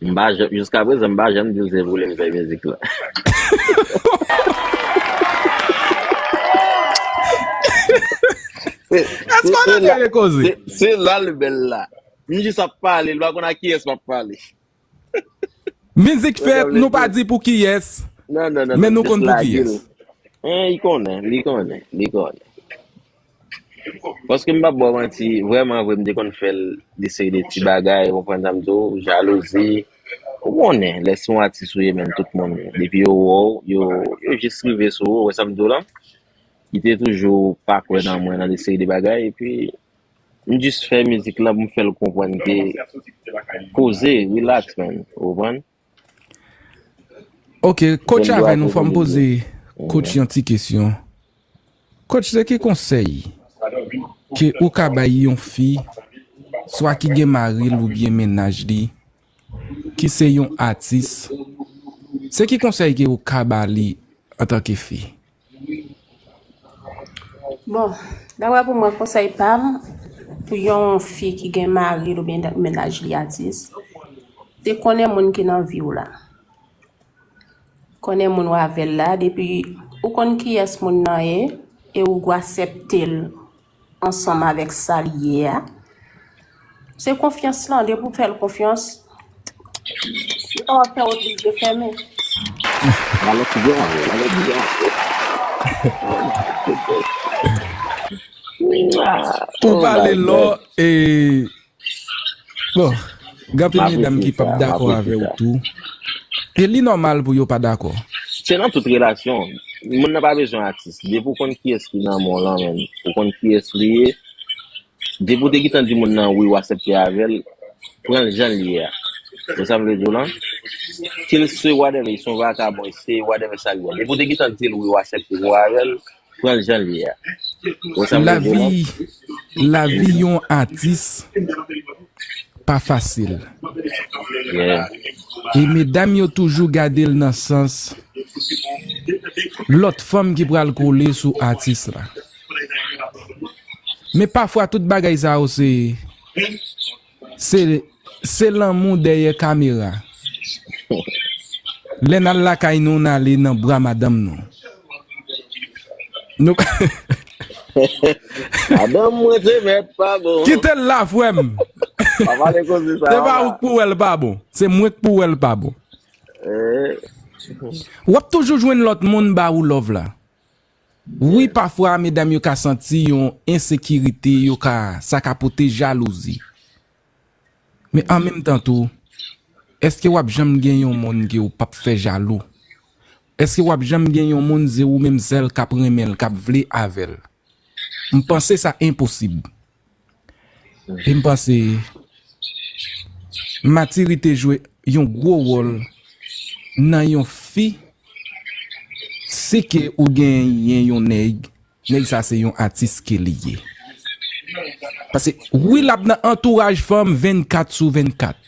M pa janm, jiska prezan, m pa janm di l se pou li m fè mizik la. Se- Èske se- w se nan la- tele koze? se- Se la l bèl la. M jis ap pale, l pa konn a kiyès m ap pale. Mizik fèt, nou pa di pou kiyès. Non, non, non. Men nou Just konn pou lage kiyès. L. Eh, li konnen, li konnen, li konnen. Paske m p ap ba w manti, vrèman vre, m te konn fè l de seri de ti bagay, ou konprann sa m di w, jalouzi. Ou konnen, lè se yon atis ou ye, menm tout moun, depi yo wè w, yo, yo jis rive sou ou, ou wè sa m di w la? Li te toujou pa kwè nan mwen, nan de seri de bagay, epi m jis fè mizik lan pou m fè l konprann ke poze, relax, man, ou konprann? Ok, coach, avè nou, fò m poze coach yon ti kesyon. Coach, se ki konsèy ke ou ka bay yon fi, swa ki gen mari l oubyen mennaj li, ki se yon atis, se ki konsèy ke ou ka ba li antanke fi? Bon, daprè pou mwen, konsèy pa m pou yon fi ki gen mari l oubyen mennaj li atis, se konnen moun ki nan vi w la. Konnen moun w avè l la, depi ou konn kiyès moun nan ye, e ou gwa aksepte l ansanm avèk sa l ye a, se konfyans lan, depi w fè l konfyans, li pa w ap fè w oblije fèmen. Alò ki gen avè, alò ki gen avè. Ou pale lò e Bon, gen anpil medam ki p ap dakò avè w tou. E li nòmal pou yo pa dakò. Se nan tout relasyon. Moun nan pa bezwen atis. Depi w konn kiyès ki nan men w lan, menm, ou konn kiyès li ye, depi w te gentan di moun nan wi, w aksepte avè l, pran l jan l ye a. Ou sa m vle di w lan? Ke l se whatever, se yon vakabon, se whatever sa l ye. Depi w te gentan di l wi, w aksepte pou avè l, pran l jan l ye a. Ou sa m vle di w lan? Lavi, lavi yon atis pa fasil. Yeah. E medam yo toujou gade l nan sans lòt fanm ki pral kole sou atis la. Men pafwa tout bagay sa yo se se se lanmou dèyè kamera. Lè n al lakay nou, n ale nan bra madanm nou. Nou Madanm mwen te mèt pa bon. Kite l la, frè m. Pa pale koze sa. Se pa ou k pou wè l pa bon. Se mwen k pou wè l pa bon. Eh, W ap toujou jwenn lòt moun ba ou love la. Wi, pafwa, medam yo ka santi yon ensekirite, yo ka, sa ka pote jalouzi. Men an menm tan tou, èske w ap janm gen yon moun ke w p ap fè jalou? Èske w ap janm gen yon moun se ou menm sèl k ap renmen l, k ap vle avè l? M panse sa enposib. E m panse matirite jwe yon gwo wòl nan yon fi. Si ke ou genyen yon nèg, nèg sa se yon atis ke li ye. Paske wi, l ap nan antouraj fanm vennkat sou vennkat.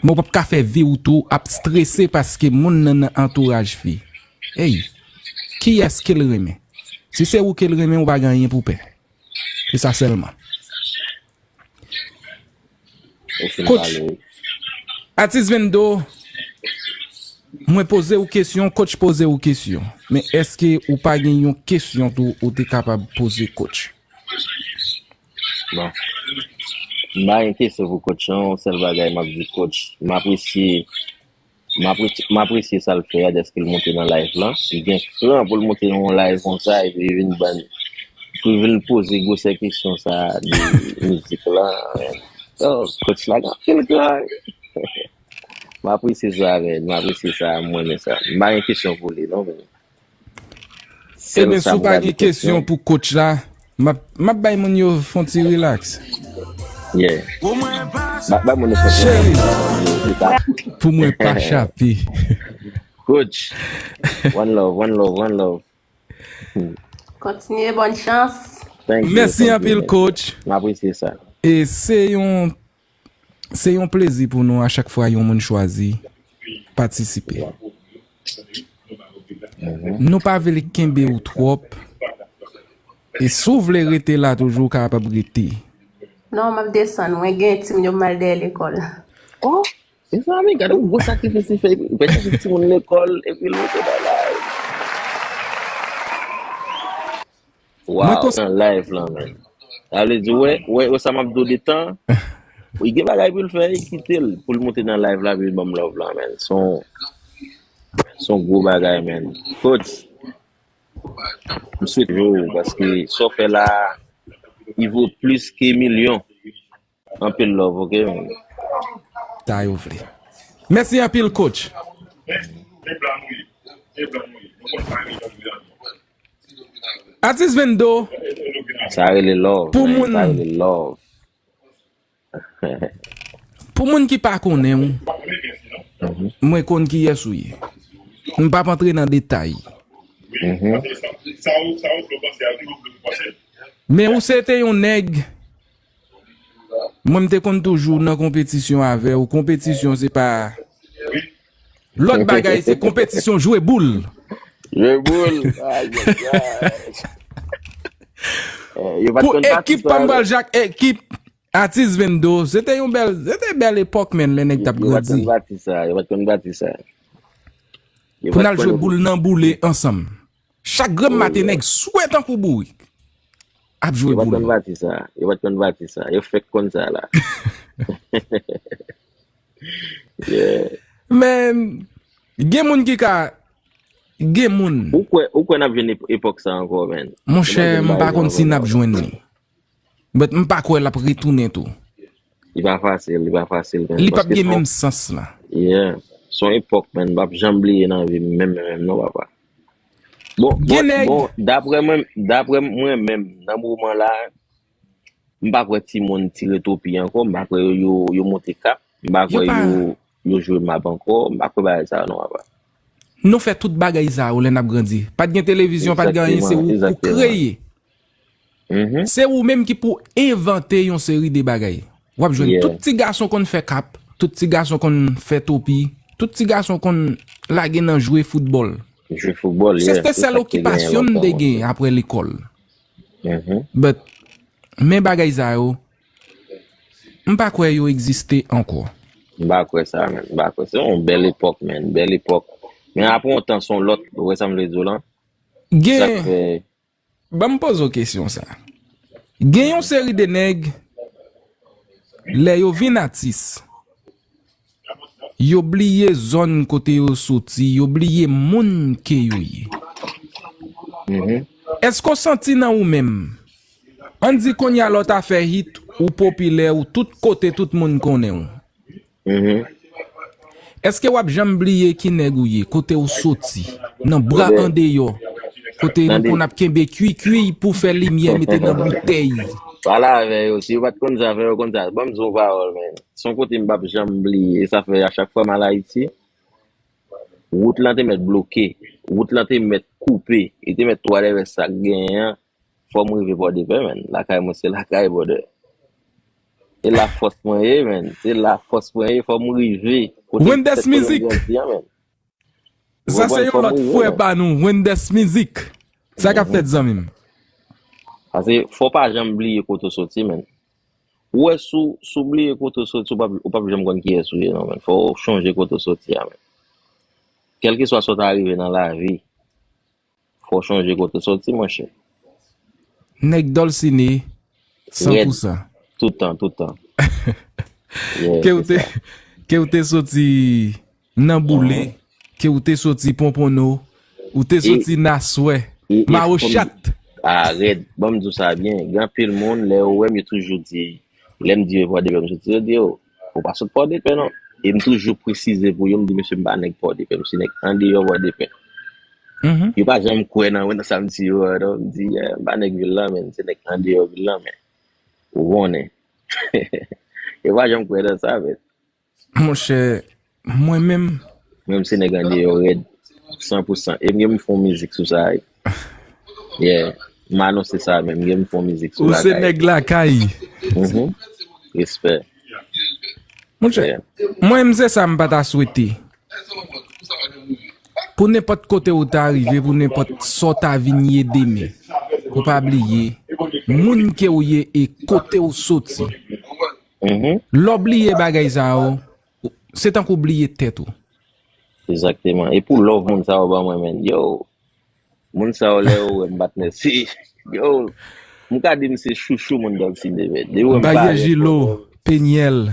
Men w p ap ka fè vi w tou ap strese paske moun nan nan antouraj fi. Ey, kiyès ke l renmen? Si se ou ke l renmen, ou pa gen anyen pou pè. Se sa sèlman. Coach, atis Vendo, mwen poze w kesyon, coach poze w kesyon. Men èske ou pa gen yon kesyon tou ou te kapab poze coach? Bon. M pa gen kesyon pou coach non, sèl bagay m ap di coach, m apresye M apresye, m apresye sa l fè a, dèske l monte nan live lan. Li gen kran pou l monte nan yon live konsa epi li vin ban, pou l vin poze gwosè kesyon sa a de mizik lan. Oh, coach la gen anpil kran. M apresye sa, men m apresye sa, m renmen sa. M pa gen kesyon pou li non, men. Ebyen, si w pa gen kesyon pou coach la, m ap, m ap bay moun yo fon ti relax. Yeah. Ba, ba moun yo fon ti Cheri, relax. Pou mwen pa chape. Coach, one love, one love, one love. Kontinye, bòn chans. Thank you, Mèsi thank you, anpil, man. Coach. M apresye sa. E se yon se yon plezi pou nou a chak fwa yon moun chwazi patisipe. Nou pa vle kenbe w twòp. E si w vle rete la toujou, w kapab rete. Non, m ap desann. Mwen gen timoun yo mal dèyè lekòl. Oh, mezanmi, gade yon gwo sakrifis li fè. Li fè chèche timoun lekòl epi l rete nan live. Wow, nan live lan, men. Sa vle di, wè, wè, wè sa m ap di w de tan. Wi, gen bagay pou l fè, e kite l pou l monte nan live la, pou l ban m love la, men. Se yon, se yon gwo bagay, men. Coach, M swete w, paske sa w fè la, li vo plis ke milyon. Anpil love, ok? Sa yo vle. Mèsi anpil, coach. Atis Vendo. Sa rele love. Pou moun, pou moun ki pa konnen w, mwen konn kiyès ou ye. M p ap antre nan detay. Men ou se te yon nèg, mwen m te konn toujou nan konpetisyon avè w. Konpetisyon se pa lòt bagay, se konpetisyon jwe boul. Jwe boul. Pou ekip pa m pral jak ekip Atis Vendo, se te yon bèl, se te bèl epòk, menn, lè nèg t ap grandi. Yo pa t konn bati sa, yo pa t konn bati sa. Pou n al jwe boul nan boule ansanm. Chak granm maten, nèg swe tankou bourik. Ap jwe boul. Yo pa t konn bati sa, yo pa t konn bati sa. Yo fèk konn sa la. Men, gen moun ki ka, gen moun. Ou kwè, ou kwè n ap jwenn epòk sa ankò, menn? Monchè, m pa konn si n ap jwenn li. But m pa kwè l ap retounen tou. Li pa fasil, li pa fasil, menn. Li p ap gen menm sans la. Yeah. Se yon epòk, menn, m p ap janm bliye nan vi m, menm, menm, menm, non, papa. Bon, bon, bon, daprè mwen, daprè mwen menm, nan moman la, m pa kwè timoun tire topi ankò, m pa kwè yo, yo, yo monte kap, m pa kwè yo, yo jwe map ankò, m pa kwè bagay sa yo non, papa. Nou fè tout bagay sa yo lè n ap grandi. Pa t gen televizyon, pa t gen anyen, se ou pou kreye. Se ou menm ki pou envante yon seri de bagay. W ap jwenn tout ti gason konn fè kap, tout ti gason konn fè topi, tout ti gason konn lage nan jwe foutbòl. Jwe foutbòl, yeah. Se te sèl okipasyon m te gen apre lekòl. But, men bagay sa yo, m pa kwè yo egziste ankò. M pa kwè sa, menn. M pa kwè. Se yon bèl epòk, menn. Bèl epòk. Men apre yon tan, se yon lòt, ou wè sa m vle di w lan? Gen, ban m poze w kesyon sa. Gen yon seri de nèg, lè yo vin atis, yo bliye zòn kote yo soti, yo bliye moun ke yo ye. Èske w santi nan ou menm? Ann di kounye a lè w ta fè hit, ou popilè, ou tout kote tout moun konnen w. Èske w ap janm bliye ki nèg ou ye, kote w soti, nan bra andeyò, kote nou konn ap kenbe kwikwi pou fè limyè mete nan boutèy? Pale avè yo, si yo pa t konn sa, fè yo konn sa. Ban m di w yon pawòl, menn. Se yon kote m p ap janm bliye. Sa fè a chak fwa m al Ayiti, wout lan te mèt bloke, wout lan te mèt koupe, li te mèt twa dèyè sa k genyen an. Fò m rive Pòdepè, menn. Lakay mwen se lakay, brother. E la fòs mwen ye, menn. Se la fòs mwen ye, fò m rive. Wendes Mizik. Sa se yon lòt frè pa nou, Wendes Mizik. Sa k ap fèt, zanmi m? Paske fò w pa janm bliye kote w soti, menn. Ou wè, si w, si w bliye kote w soti, ou p ap, ou p ap janm konn kiyès ou ye, non, menn. Fò w chonje kote w soti a, menn. Kèlkeswa sa w ta rive nan lavi, fò w chonje kote w soti, monchè. Nèg Dolcine, san pou san. Toutan, toutan. Ke w te, ke w te soti nan boule, ke w te soti Ponponno, ou te soti Naswè, Mawochat. A, rèd. Ban m di w sa byen. Gen anpil moun, lè yo wè m, yo toujou di, lè m di yo Pòdepè m soti, yo di, "O, ou pa sot Pòdepè, non." E m toujou presize pou yo, m di, "Mesye, m pa nèg Pòdepè, m se nèg andeyò Pòdepè." Yo pa janm kwè nan mwen, nan sa m di yo a, non. M di, "Eh, m pa nèg vil lan, men m se nèg andeyò vil lan, men ou konnen." Yo pa janm kwè nan sa, men. Monchè, mwen menm. Mwen, m se nèg andeyò rèd, san pou san. E m gen m fè yon mizik sou sa, wi. Yeah. M anonse sa menm, m gen m fè yon mizik sou lakay. Ou se nèg lakay. Mhm. Respè. Monchè, mwen, m se sa m pa ta swete. Pou nenpòt kote ou ta rive, pou nenpòt sa w ta vin ye demen, ou pa bliye moun ke w ye e kote w soti. Lè w bliye bagay sa yo, se tankou w bliye tèt ou. Egzakteman. E pou love moun sa yo ban mwen, menn. Yo, moun sa yo, lè yo wè m, patnè, se, yo, m ka di m se chouchou moun Dolcine, menn. Depi w wè m pale, Baryè Jilo, Penyèl.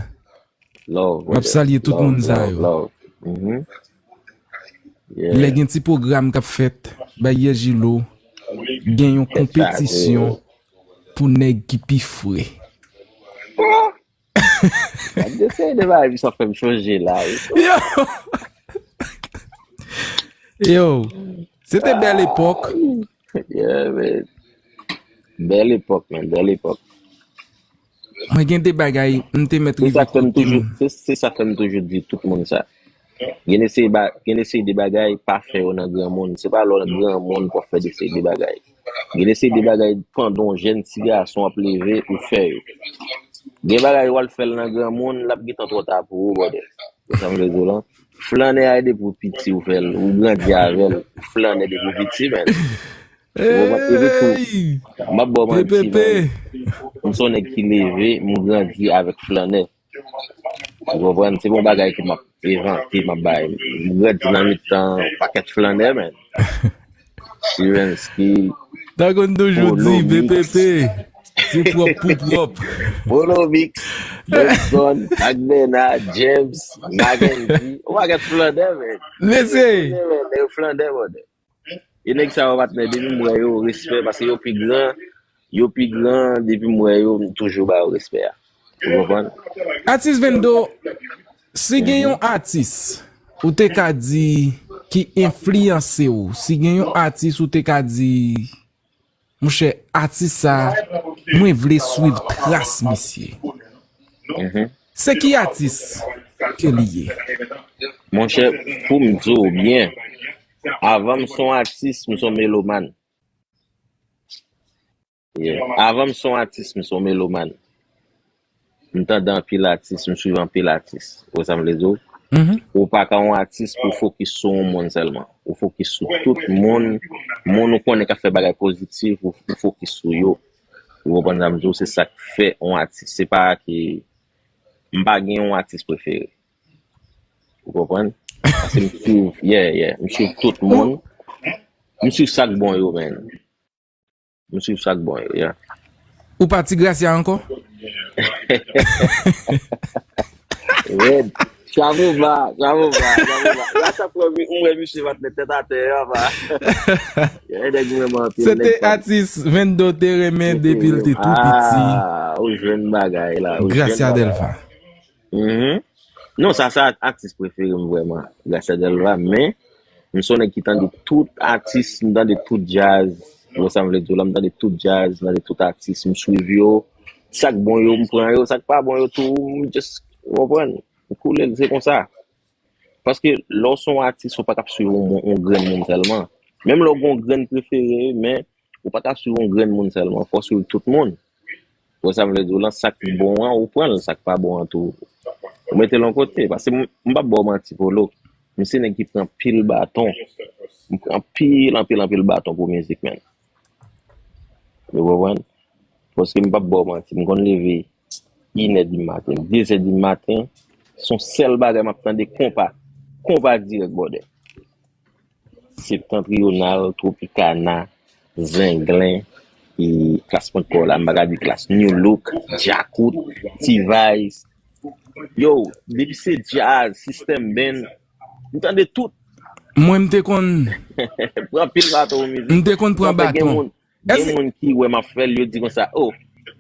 M ap salye tout moun sa yo. Lè gen ti pwogram k ap fèt, Baryè Jilo, gen yon konpetisyon pou nèg ki pi fre. Gade seri de bagay sa fè m chonje la. Yo! Yo! Se te bèl epòk. Yeah, man. Bèl epòk, man. Bèl epòk. Mwen gen de bagay, m te mèt rive kote m. Se sa k fè m toujou di tout moun sa. Gen de seri de bagay, pa fè yo nan granmoun. Se pa lè w nan granmoun pou w fè de seri de bagay. Gen de seri de bagay pandan w jèn ti gason ap leve ou fè yo. Gen bagay w al fè l nan granmoun, l ap gentan twò ta pou ou, brother. Ou sa m vle di w lan? Flannè a depi w piti ou fè l, ou grandi avè l. Flannè depi w piti, man. Ou konprann? Epi tou, m ap ba w manti, man. M se yon nèg ki leve, m grandi avèk flannè. Ou konprann? Se pa yon bagay ke m ap envante, m ap bay. M grandi nan mitan pakèt flannè, man. Sirensky, Tankou n toujou di, B P P, se pwòp pou pwòp. Polo Mix, Benson, Agbena, James, Magendy, yon pakèt flannè, man. Mesye! Flannè, brother. E nèg sa yo, patnè, depi m wè yo, respè, paske yo pi gran, yo pi gran, depi m wè yo, m toujou ba yo respè a. Ou konprann? Atis Vendo, si gen yon atis ou te ka di ki enfliyanse w, si gen yon atis ou te ka di, monchè, atis sa, mwen vle swiv tras misye. Se ki atis ke li ye? Monchè, pou m di w byen, avan m se yon atis, m se yon melomàn. Yeah. Avan m se yon atis, m se yon melomàn. M tande anpil atis, m swiv anpil atis. Ou wè sa m vle di w? Ou pa ka yon atis pou w fokis sou yon moun sèlman. Ou fokis sou tout moun, moun ou konnen k ap fè bagay pozitif, ou, ou fokis sou yo. Ou konprann sa m di w? Se sa k fè yon atis. Se pa ke m pa gen yon atis prefere. Ou konprann? Paske m swiv, yeah, yeah, m swiv tout moun. M swiv sa k bon yo, man. M swiv sa k bon yo, yeah. Ou pa Ti Gracia ankò? Red. Chapo ba, chapo ba, chapo ba. La sa premye m wè misye pa t met tèt atè, papa. Yeah, nèg mwen anpil. Se te atis Vendo te renmen depi l te tou piti. Ah, ou jwenn bagay la. Gracia Delva. Non, sa, sa atis prefere m vrèman, Gracia Delva, men m se yon nèg ki tande tout atis, m tande tout djaz, ou wè sa m vle di w la, m tande tout djaz, m tande tout atis, m swiv yo, sa k bon yo, m pran yo, sa k pa bon yo tou, m just, ou konprann, m koule l, se konsa. Paske lè w se yon atis, ou pa t ap swiv yon, yon grenn moun sèlman. Menm lè w gen yon grenn prefere, men ou pa t ap swiv yon grenn moun sèlman, fò w swiv tout moun. Ou wè sa m vle di w lan, sa k bon an, ou pran l, sa k pa bon an tou, ou mete l yon kote. Paske m, m p ap ba w manti, Polo. M se nèg ki pran pil baton. M pran anpil, anpil, anpil baton pou mizik, man. Ou konprann? Paske m p ap ba w manti, m konn leve inè di maten, dezè di maten, se yon sèl bagay m ap tande, konpa. Konpa dirèk, brother. Septentrional, Tropicana, Zenglen, e klas mwen kò la, m pa ka di klas, New Look, Djakout, T-Vice. Yo, depi se djaz, system band, m tande tout. Mwen, m te konn pran pil baton pou mizik. M te konn pran baton. Gen moun ki wè m ap fè l, yo di konsa, oh,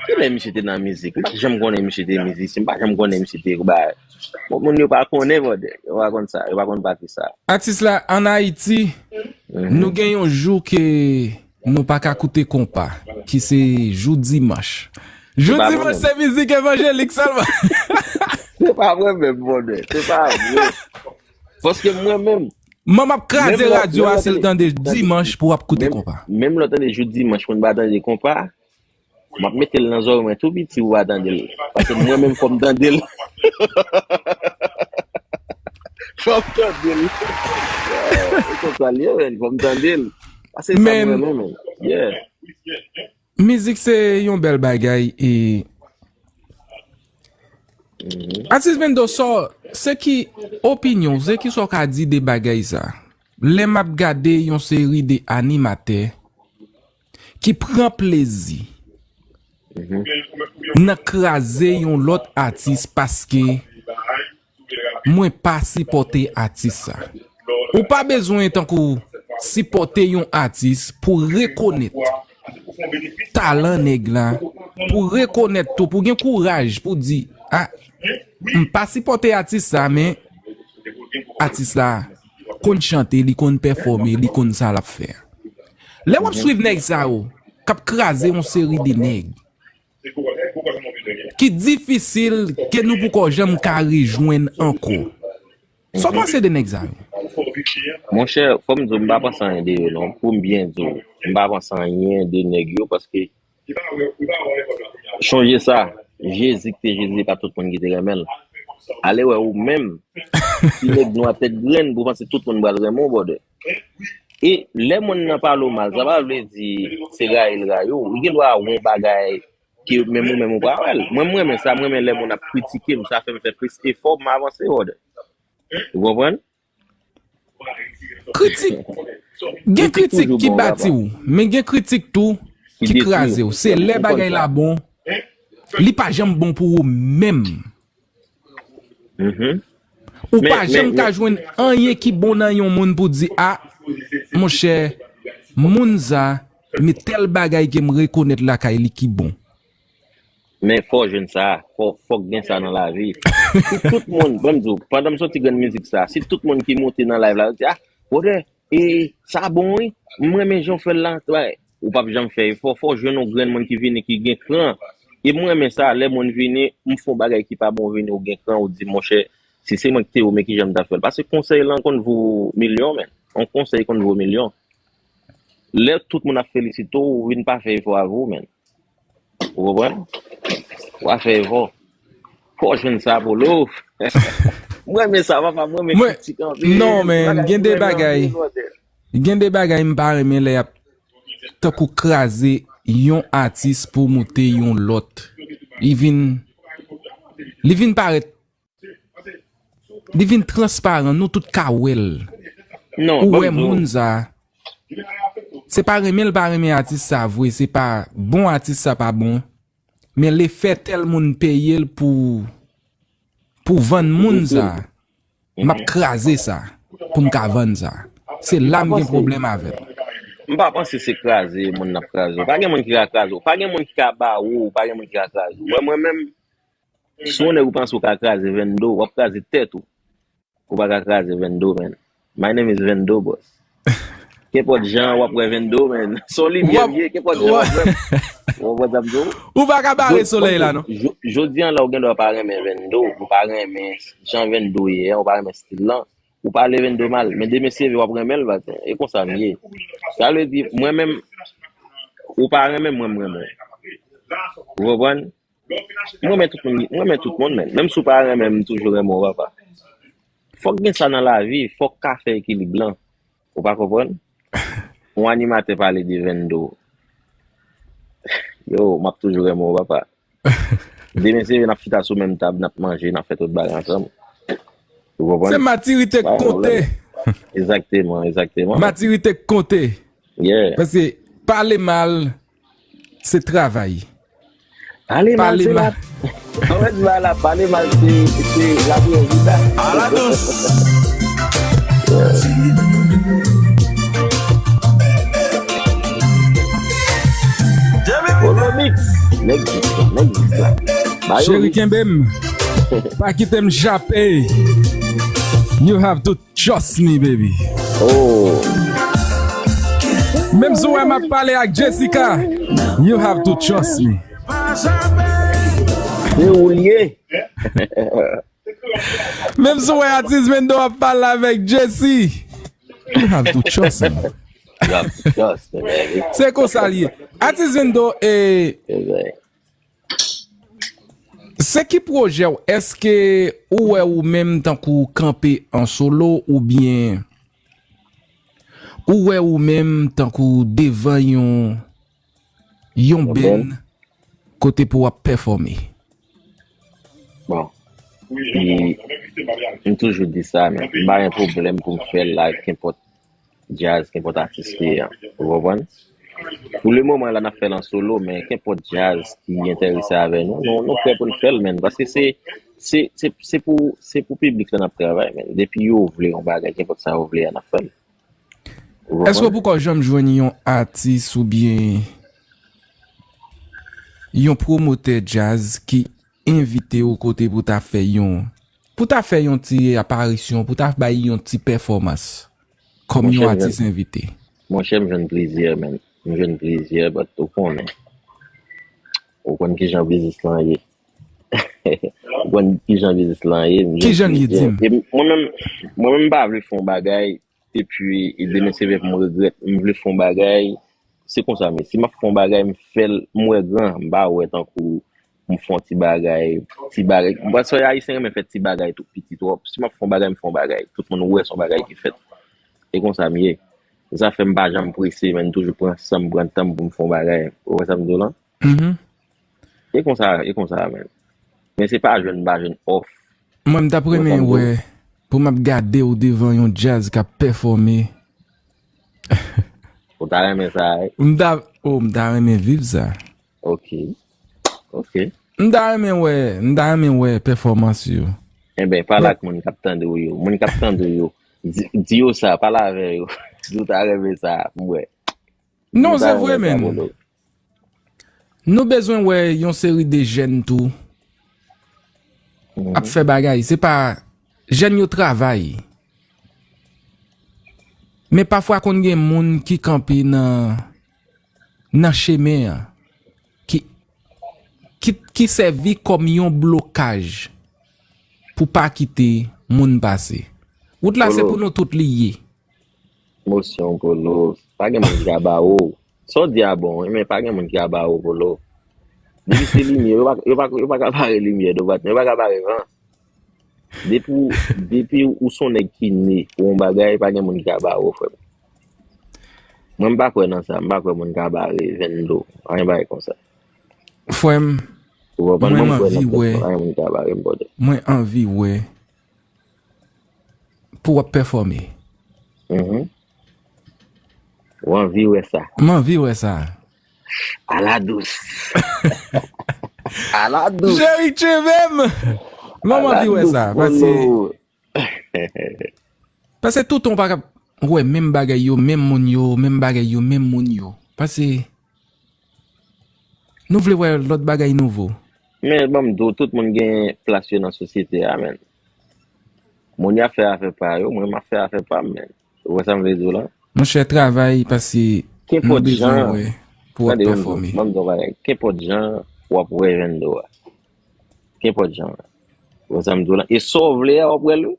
kilè misye te nan mizik? M pa t janm konnen misye te mizisyen, m pa t janm konnen misye te bay. Bon, moun yo pa konnen, brother. Yo pa konn sa, yo pa konn pati sa. Atis la, ann Ayiti, nou gen yon jou ke nou pa ka koute konpa, ki se jou dimanch. Jou dimanch, se mizik evanjelik sèlman. Se pa mwen menm, brother. Se pa mwen. Paske mwen menm, Manman ap kraze radyo a si l tande dimanch pou w ap koute konpa. Menm lè w tande jou dimanch pou n pa tande konpa, m ap mete l nan zòrèy mwen tou piti pou w pa tande l. Paske mwen menm fò m tande l. Fò m tande l. E konsa l ye, men, fò m tande l. Paske sa mwen menm, yeah. Mizik se yon bèl bagay e Atis Vendo, sa, se ki opinyon, se ki sa w ka di de bagay sa? Lè m ap gade yon seri de animatè ki pran plezi nan kraze yon lòt atis paske mwen pa sipòte atis sa. Ou pa bezwen tankou sipòte yon atis, pou rekonèt talan nèg la, pou rekonèt tou, pou gen kouraj pou di, a, m pa sipòte atis sa, men atis la konn chante, li konn pèfòme, li konn sa l ap fè. Lè w ap swiv nèg sa yo, k ap kraze yon seri de nèg, ki difisil ke nou poko janm ka rejwenn ankò. Sa w panse de nèg sa yo? Monchè, fò m di w, m pa panse anyen de yo non. Pou m byen di w, m pa panse anyen de nèg yo paske, chonje sa, Jezi ki te Jezi, e pa tout moun ki te renmen l. Ale wè ou menm, si nèg nwa tèt grenn, pou w panse tout moun pral renmen w, brother. E lè moun nan pale w mal, sa pa vle di se rayi l rayi w. Li gen dwa wè yon bagay ke menm ou menm ou pa wè l. Mwen, m renmen sa, m renmen lè moun ap kritike m, sa fè m fè plis efò pou m avanse, brother. Ou konprann? Kritik, gen kritik ki bati w, men gen kritik tou ki kraze w. Se lè bagay la bon, li pa janm bon pou ou menm. Ou pa janm ka jwenn anyen ki bon nan yon moun pou di, a, monchè, moun sa, men tèl bagay ke m rekonèt lakay li ki bon. Men fò w jwenn sa, fò, fòk gen sa nan lavi. Si tout moun, ban m di w, pandan m soti grenn mizik sa, si tout moun ki moute nan live la, yo di, a, brother, e, sa bon wi, m renmen jan w fè l la, ou p ap janm fè efò, fò w jwenn yon grenn moun ki vini, ki gen kran. E m renmen sa, lè moun vini, m fè yon bagay ki pa bon, vini, ou gen kran, ou di, monchè, si se mwen ki te ou, men kijan m ta fè l. Paske konsèy lan konn vo milyon, men. Yon konsèy konn vo milyon. Lè tout moun ap felisite w, ou vin pa fè efò avè w, men. Ou konprann? W a fè efò. Fò w jwenn sa, Polo. M renmen sa, papa, m renmen kritik anpil. Non, men, gen de bagay. Gen de bagay m pa renmen lè y ap tankou kraze yon atis pou moute yon lòt. Li vin, li vin parèt Li vin transparan, nou tout ka wè l. Ou wè moun sa. Se pa renmen l pa renmen atis sa vre, se pa bon atis sa pa bon. Men lefè tèl moun peye l pou, pou vann moun sa. M ap kraze sa pou m ka vann sa. Se la m gen pwoblèm avè l. M pa panse se kraze moun nan ap kraze w. Pa gen moun ki ka kraze w. Pa gen moun ki ka bare w, pa gen moun ki ka kraze w. Mwen, mwen menm, Si w nèg ou panse w ka kraze Vendo, w ap kraze tèt ou. Ou pa ka kraze Vendo, man. My name is Vendo, boss. Kenpòt jan w ap wè Vendo, man. Se yon limyè m ye, kenpòt jan w ap wè m. Ou konprann sa m di w? Ou pa ka bare solèy la, non? Jodi a la, ou gen dwa pa renmen Vendo, ou pa renmen jan Vendo ye a, ou pa renmen stil lan. Ou pale Vendo mal, men demen si Vendo w ap renmen l, pasen. E konsa m ye. Sa vle di, mwen menm, ou pa renmen m, mwen m renmen w. Ou konprann? M renmen tout moun, m renmen tout moun, men. Menm si w pa renmen m, m toujou renmen w, papa. Fòk gen sa nan lavi, fòk ka fè ekilib lan. Ou pa konprann? Yon animatè pale de Vendo. Yo, m ap toujou renmen w, papa. Demen se n ap chita sou menm tab, n ap manje, n ap fè tout bagay ansanm. Ou konprann? Se matirite k konte. Egzakteman, egzakteman. Matirite k konte. Yeah. Paske pale mal, se travay. Pale mal, se la. An fèt, bagay la, pale mal, se, se lapriyè Jida. Ala dous. Nèg dis la, nèg dis la. Cheri, kenbe m. Pa kite m chape. You have to Trust me, baby. Oh. Menm si w wè m ap pale ak Jessica, you have to trust me. Se ou l ye. Menm si w wè atis Vendo ap pale avèk Jesse, you have to trust me. You have to trust me, baby. Se konsa l ye. Atis Vendo, e, Se ki pwojè w? Èske ou wè ou menm tankou kanpe an solo oubyen ou wè ou menm tankou devan yon, yon band kote pou w ap pèfòme? Bon, m, m toujou di sa, men m pa gen pwoblèm pou m fè l ak kenpòt djaz, kenpòt atis li ye a. Ou konprann? Pou le moman la, n ap fè l an solo, men kenpòt djaz ki enterese avè nou, nou, nou prè pou n fè l, men. Paske se, se, se, se pou, se pou piblik la n ap travay, men. Depi yo vle yon bagay, kenpòt sa yo vle a, n ap fè l. Èske w poko janm jwenn yon atis oubyen yon pwomotè djaz ki envite w kote pou ta fè yon, pou ta fè yon ti aparisyon, pou ta bay yon ti pèfòmans kòm yon atis envite? Monchè, m jwenn plizyè, men. M jwenn plizyè, but ou konnen. Ou konn kijan biznis lan ye. Ou konn kijan biznis lan ye. Kijan l ye, di m? Mwen menm, mwen menm m pa vle fè yon bagay, epi demen se lè pou m regrèt. M vle fè yon bagay, se konsa, men si m ap fè yon bagay, m fè l, m wè gran, m pa wè tankou m fè yon ti bagay, ti bagay. Paske Ayisyen renmen fè ti bagay tou piti twòp. Si m ap fè yon bagay, m fè yon bagay. Tout moun wè se yon bagay ki fèt. E konsa m ye. Se sa fè m pa janm prese, men m toujou pran san m, pran tan m pou m fè yon bagay. Ou wè sa m di w lan? E konsa, e konsa, men. Men se pa jwenn m pa jwenn òf. Mwen, m t ap renmen wè, pou m ap gade w devan yon djaz k ap pèfòme. Ou ta renmen sa, wi? M ta, oh, m ta renmen viv sa. Ok. Ok. M ta renmen wè, m ta renmen wè pèfòmans yo. Enben, pale ak moun k ap tande w yo. Moun k ap tande w yo. Di, di yo sa, pale avè yo. Di w ta renmen sa, m wè. Non, se vre, men. Nou bezwen wè yon seri de jèn tou ap fè bagay. Se pa jèn yo travay. Men pafwa konn gen moun ki kanpe nan, nan chemen an, ki, ki, ki sèvi kòm yon blokaj pou pa kite moun pase. Wout la se pou nou tout li ye. Mosyon, Polo. Pa gen moun ki ka ba ou. Sa w di a bon, wi, men pa gen moun ki ka ba ou, Polo. Depi se limyè, yo pa, yo pa, yo pa ka bare limyè, Dobat, men yo pa ka bare van. Depi, depi ou se yon nèg ki ne pou yon bagay, pa gen moun ki ka ba ou, frè m. Mwen, m pa kwè nan sa, m pa kwè moun ka bare Vendo, anyen bagay konsa. Frè m, mwen anvi wè, mwen anvi wè pou w ap pèfòme. Ou anvi wè sa? M anvi wè sa. Ala dous. Ala dous. Jeri tcheve m. Mwen anvi wè sa. Paske, paske toutan w pa ka wè menm bagay yo, menm moun yo, menm bagay yo, menm moun yo. Paske, nou vle wè lòt bagay nouvo. Men, ban m di w, tout moun gen plas yo nan sosyete a, men. Moun y ap fè afè pa yo, mwen, m ap fè afè pa m, men. Ou wè sa m vle di w lan? Monchè, travay, paske nou bezwen wè pou w ap pèfòme. Ban m di w bagay. Kenpòt jan w ap wè Vendo a. Kenpòt jan. Ou wè sa m di w lan? E sa w vle a, w ap wè l, wi.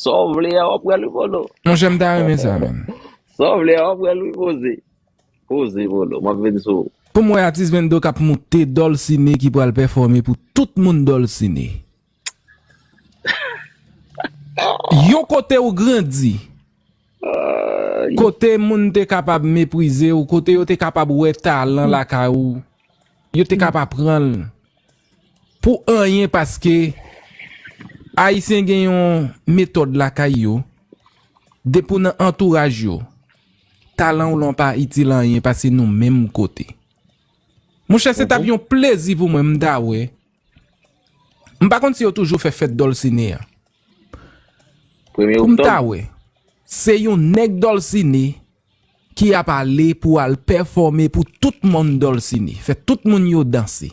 Sa w vle a, w ap wè l, wi, Polo. Monchè, m ta renmen sa, menm. Sa w vle a, w ap wè l, wi, poze. Poze, Polo. M ap vin sou ou. Pou m wè atis Vendo k ap moute Dolcine ki pral pèfòme pou tout moun Dolcine. Yon kote ou grandi, kote moun te kapab meprize w, kote yo te kapab wè talan lakay ou, yo te kapab pran l pou anyen, paske Ayisyen gen yon metòd lakay yo, depi w nan antouraj yo, talan w lan pa itil anyen, paske nou menm kote. Monchè, se t ap yon plezi pou mwen, m ta wè. M pa konn si yo toujou fè fèt Dolcine an. Pou m ta wè, se yon nèg Dolcine ki ap ale pou al pèfòme pou tout moun Dolcine. Fè tout moun yo danse.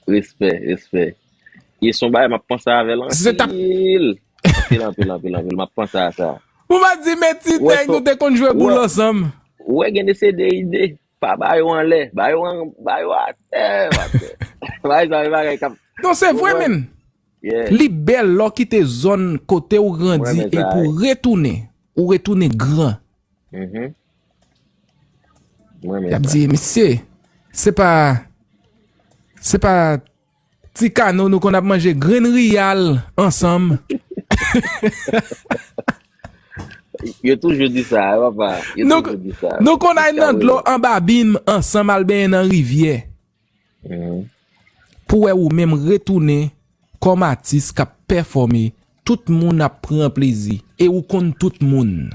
Respè, respè. E se yon bagay m ap panse avè l anpil. Anpil, anpil, anpil, anpil. M ap panse a sa. Ou pa di men ti nèg nou te konn jwe boul ansanm. Ou wè gen de se de ide. Pa ba yo anlè. Ba yo an, ba yo atè, atè. Ba yo sa, bagay k ap. Non, se vre, menm. Li bèl lè w kite zòn kote w grandi epi w retounen. Ou retounen gran. Y ap di, mesye, se pa, se pa ti kano nou konn ap manje grenn riyal ansanm. Yo toujou di sa, wi, papa. Yo toujou di sa. Nou konn al nan dlo anba bim ansanm, al benyen nan rivyè. Pou wè ou menm retounen kòm atis k ap pèfòme, tout moun ap pran plezi, e ou konn tout moun.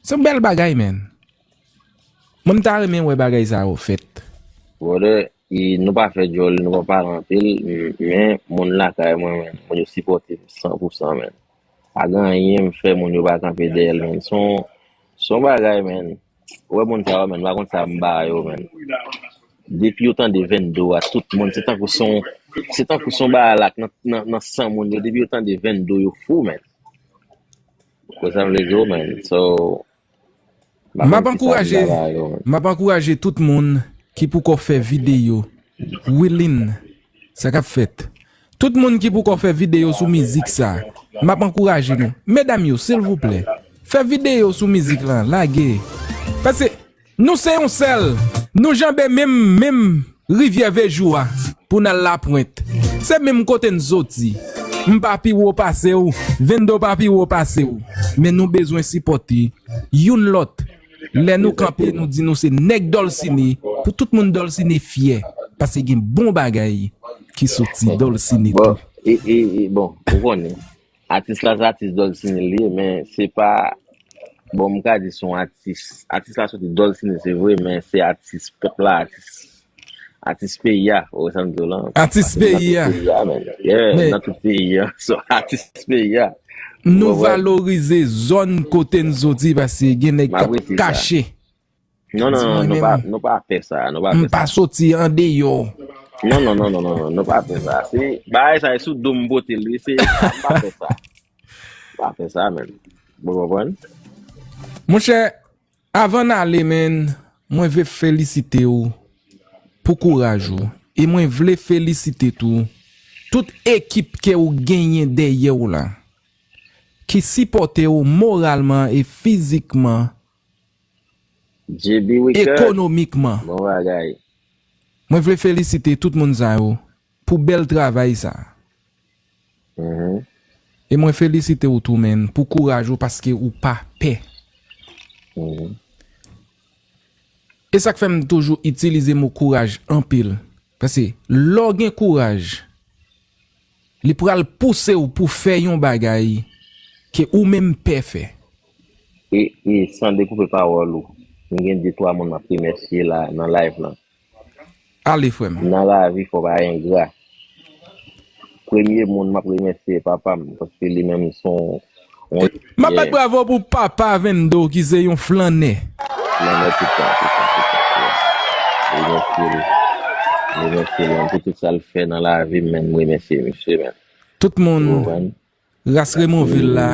Se yon bèl bagay, menn. Mwen, m ta renmen wè bagay sa yo fèt. Brother, e nou pa fè djòl, nou pa pale anpil, m-, men moun lakay mwen, menn, moun yo sipòte m san pou san, menn. Pa gen anyen m fè moun yo pa kanpe dèyè l, menn. Se yon, se yon bagay, menn. Ou wè moun sa yo, menn, m pa konn sa m ba yo, menn. Depi yo tande Vendo a, tout moun, se tankou se yon, se tankou se yon bagay la k nan, nan, nan san moun yo. Depi yo tande Vendo, yo fou, menn. Ou konn sa m vle di w, menn. So, m pa konn ki sa pou m ankouraje, ba yo, menn. M ap ankouraje tout moun ki poko fè videyo. Wilin, sa k ap fèt? Tout moun ki poko fè videyo sou mizik sa, m ap ankouraje nou. Medam yo, silvouplè, fè videyo sou mizik lan, lage. Paske nou se yon sèl, nou janbe menm, menm rivyè Vejou a pou n al Lapwent. Se menm kote n soti. M pa pi wo pase w, Vendo pa pi wo pase w. Men nou bezwen sipòte youn lòt. Lè nou kanpe, nou di nou se nèg Dolcine, pou tout moun Dolcine fyè, paske gen bon bagay ki soti Dolcine tou. Bon, e, e, e, bon, ou konnen, atis la se atis Dolcine li ye, men se pa, bon, m ka di se yon atis, atis la soti Dolcine, se vre, men se atis pèp la, atis, atis peyi a, ou wè sa m di w lan? Atis peyi a. Atis peyi a, men. Yeah, men nan tout peyi a. So, atis peyi a. Nou valorize zòn kote n soti, paske gen nèg k ap kache. Non, non, non, nou pa, nou pa fè sa, nou pa fè sa. M pa soti andeyò. Non, non, non, non, non, non, nou pa fè sa. Se, bagay sa, e sou do m pote l, wi, se, m pa fè sa. M pa fè sa, menn. Ou konprann? Monchè, avan n ale, menn, mwen vle felisite w pou kouraj ou. E mwen vle felisite tou tout ekip ke ou genyen dèyè w la, ki sipòte w moralman e fizikman, ekonomikman. Bon bagay. Mwen vle felisite tout moun sa yo pou bèl travay sa. Mhm. E mwen felisite w tou, menn, pou kouraj ou, paske ou pa pè. Mhm. E sa k fè m toujou itilize mo kouraj anpil. Paske lè w gen kouraj, li pral pouse w pou fè yon bagay ke ou menm pè fè. E, e san dekoupe pawòl ou, m gen de twa moun m ap remèsye la nan live lan. Ale, frè m. Nan lavi, fò w pa engra. Premye moun m ap remèsye papa m, paske li menm se yon, yon... M ap bat bravo pou papa Vendo ki se yon flannè. Flannè tout tan, tout tan, tout tan, frè. Remèsye li. Remèsye li pou tout sa l fè nan lavi m, menn. M remèsye misye, menn. Tout moun. Ou konprann? Ras Remonvil la.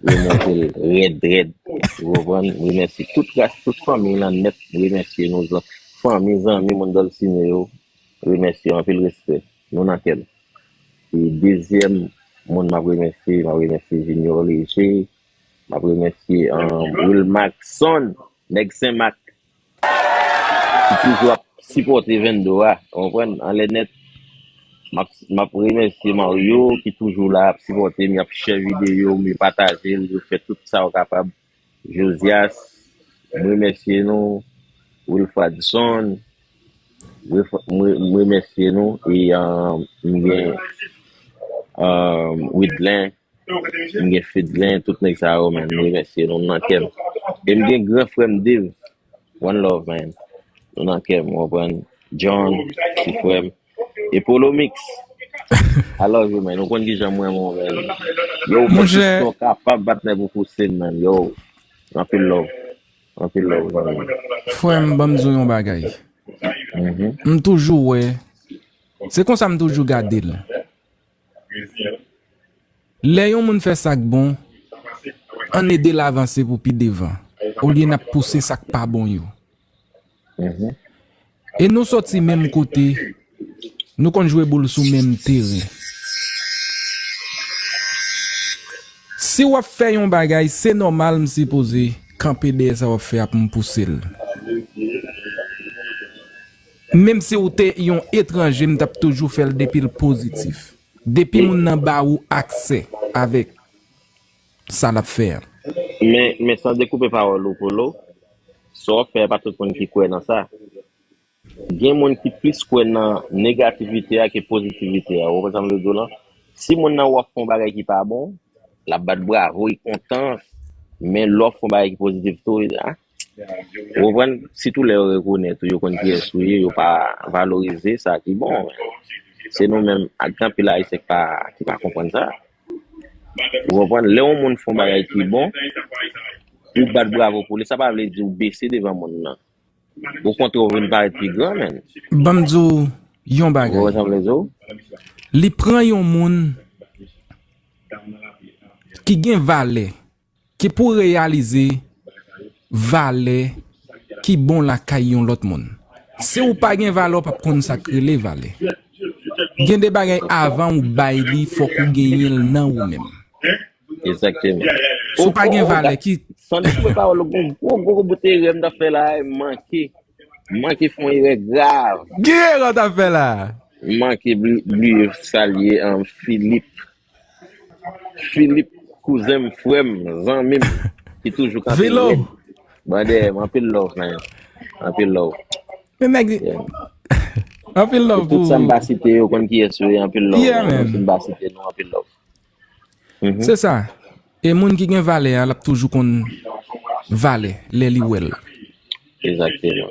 Remonvil rèd, rèd. Ou konprann? M remèsye tout ras, tout fanmi lan nèt. M remèsye nou, zan-, fanmi, zanmi, moun Dolcine yo. Remèsye, anpil respè. Nou nan kè m. E dezyèm moun m ap remèsye, m ap remèsye Junior Léger, m ap remèsye, um, Wilmaxson, nèg Senmak, ki toujou ap sipòte Vendo a, ou konprann? Anlè nèt, m ap, m ap remèsye Mario, ki toujou la ap sipòte m, y ap share videyo m, yo pataje l, yo fè tout sa yo kapab. Josias, m remèsye nou. Wilfredson, m re-, m re-, m remèsye nou. E, um, m gen, um, Widlen, m gen Fedlen, tout nèg sa yo, man, m remèsye nou, nou nan kè m. E m gen gran frè m Dave. One love, man. Nou nan kè m, ou konprann? John, ti frè m. E Polo Mix. I love you, man. Ou konn kijan m renmen w, man. Yo, ou kapab bat nèg ou pouse m, man. Yo, anpil love. Anpil love, man. Frè m, ban m di w yon bagay. Mhm. M toujou wè. Se konsa m toujou gade l. Lè yon moun fè sa k bon, ann ede l avanse pou pi devan, olye n ap pouse sa k pa bon yo. Mhm. E nou soti menm kote, nou konn jwe boul sou menm teren. Si w ap fè yon bagay, se nòmal m sipoze kanpe dèyè sa w ap fè a pou m pouse l. Menm si w te yon etranje, m t ap toujou fè l depi l pozitif. Depi moun nan ba ou aksè avèk sa l ap fè a. Men, men san dekoupe pawòl ou, Polo, sa w ap fè a pa tout moun ki kwè nan sa. Gen moun ki plis kwè nan negativite a ke pozitivite a. Ou konprann sa m vle di w lan? Si moun nan wè w ap fè yon bagay ki pa bon, l ap bat bravo, li kontan. Men lè w ap fè yon bagay ki pozitif tou, li di, a, ou konprann? Sitou lè yo rekonèt ou, yo konn kiyès ou ye, yo pa valorize sa ki bon. Se nou menm, ak gen anpil Ayisyen ki pa, ki pa konprann sa. Ou konprann? Lè yon moun fè yon bagay ki bon, ou bat bravo pou li, sa pa vle di ou bese devan moun nan. Okontrè, ou vin parèt pi gran, menn. Ban m di w yon bagay. Ou wè sa m vle di w? Li pran yon moun ki gen valè, ki pou reyalize valè ki bon lakay yon lòt moun. Si w pa gen valè, w p ap konn sa k rele valè. Gen de bagay avan ou bay li, fòk ou genyen l nan ou menm. Egzakteman. Si w pa gen valè ki San desouple pawòl, gwo, gwo, gwo, gwo bout erè m t ap fè la, manke, manke fè yon erè grav. Ki erè w t ap fè la? Manke bli-, bliye salye, um, Filip. Filip, kouzen m, frè m, zanmi m, ki toujou kanpe Vilo. Rèd. Ban dèyè m, anpil love, man. Anpil love. Men nèg, yeah, anpil love pou tout sa m pa site yo, konn kiyès yo ye, anpil love, yeah, man. Menm si m pa site nou, anpil love. Mhm. Se sa. E moun ki gen valè a, l ap toujou konn valè lè li wè l. Egzakteman.